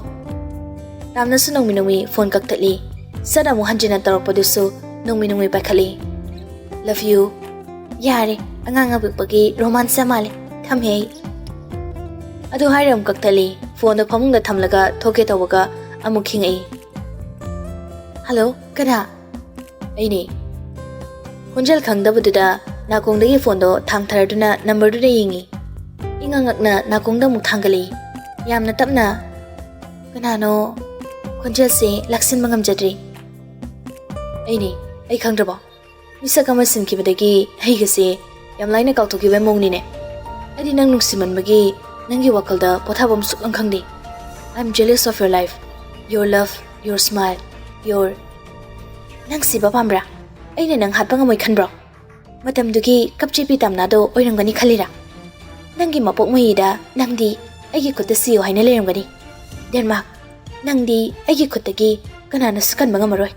ꯇꯥꯝꯅꯥꯁꯨ ꯅꯣꯡꯃꯤ ꯅꯣꯡꯃꯤ ꯐꯣꯟ ꯀꯛꯊꯠꯂꯤ꯫ ꯁꯠ ꯑꯃꯨꯛ ꯍꯟꯖꯤꯟꯅ ꯇꯧꯔꯛꯄꯗꯨꯁꯨ ꯅꯣꯡꯃꯤ ꯅꯣꯡꯃꯤ ꯄꯥꯏꯈꯠꯂꯤ꯫ "Love you꯫" "ꯌꯥꯔꯦ, ꯑꯉꯥꯡ ꯑꯄꯤꯛꯄꯒꯤ romance ꯌꯥꯝ ꯃꯥꯜꯂꯦ꯫ ꯊꯝꯃꯦ ꯑꯩ꯫" ꯑꯗꯨ ꯍꯥꯏꯔ ꯑꯃꯨꯛ ꯀꯛꯊꯠꯂꯤ꯫ ꯐꯣꯟꯗꯣ ꯐꯃꯨꯡꯗ ꯊꯝꯂꯒ ꯊꯣꯛꯀꯦ ꯇꯧꯕꯒ ꯑꯃꯨꯛ ꯈꯤꯡꯉꯛꯏ꯫ "ꯍꯜꯂꯣ, ꯀꯅꯥ?" "ꯑꯩꯅꯦ꯫" ꯈꯣꯟꯖꯦꯜ ꯈꯪꯗꯕꯗꯨꯗ ꯅꯥꯀꯣꯡꯗꯒꯤ ꯐꯣꯟꯗꯣ ꯊꯥꯡꯊꯔꯗꯨꯅ numberꯗꯨꯗ ꯌꯦꯡꯉꯤ꯫ ꯏꯉꯛ ꯉꯛꯅ ꯅꯥꯀꯣꯡꯗ ꯑꯃꯨꯛ ꯊꯥꯡꯒꯠꯂꯤ꯫ ꯌꯥꯝꯅ ꯇꯞꯅ꯫ "ꯀꯅꯥꯅꯣ?" ꯈꯣꯟꯖꯦꯜꯁꯦ ꯂꯥꯛꯁꯤꯟꯕ ꯉꯝꯖꯗ꯭ꯔꯤ꯫ "ꯑꯩꯅꯦ꯫ ꯑꯩ ꯈꯪꯗ꯭ꯔꯕꯣ? ꯃꯤꯁꯛ ꯑꯃ ꯁꯤꯟꯈꯤꯕꯗꯒꯤ ꯑꯩꯒꯁꯦ ꯌꯥꯝ ꯂꯥꯏꯅ ꯀꯥꯎꯊꯣꯛꯈꯤꯕ ꯃꯑꯣꯡꯅꯤꯅꯦ꯫ ꯑꯩꯗꯤ ꯅꯪ ꯅꯨꯡꯁꯤꯃꯟꯕꯒꯤ ꯅꯪꯒꯤ ꯋꯥꯈꯜꯗ ꯄꯣꯊꯥꯐꯝ ꯁꯨꯛꯈꯪ ꯈꯪꯗꯦ꯫ I am jealous of your life, your love, your smile, your ꯅꯪ ꯁꯤꯕ ꯄꯥꯝꯕ꯭ꯔꯥ? ꯑꯩꯅ ꯅꯪ ꯍꯥꯠꯄ ꯉꯝꯃꯣꯏ ꯈꯟꯕ꯭ꯔꯣ? ꯃꯇꯝꯗꯨꯒꯤ ꯀꯞꯆꯦꯠꯄꯤ ꯇꯝꯅꯥꯗꯣ ꯑꯣꯏꯔꯝꯒꯅꯤ ꯈꯜꯂꯤꯔꯥ? ꯅꯪꯒꯤ ꯃꯄꯣꯛ ꯃꯍꯤꯗ ꯅꯪꯗꯤ ꯑꯩꯒꯤ ꯈꯨꯠꯇ ꯁꯤꯌꯣ ꯍꯥꯏꯅ ꯂꯩꯔꯝꯒꯅꯤ꯫ ꯗꯦꯟꯃꯥꯔꯛ, ꯅꯪꯗꯤ ꯑꯩꯒꯤ ꯈꯨꯠꯇꯒꯤ ꯀꯅꯥꯅꯁꯨ ꯀꯟꯕ ꯉꯝꯃꯔꯣꯏ꯫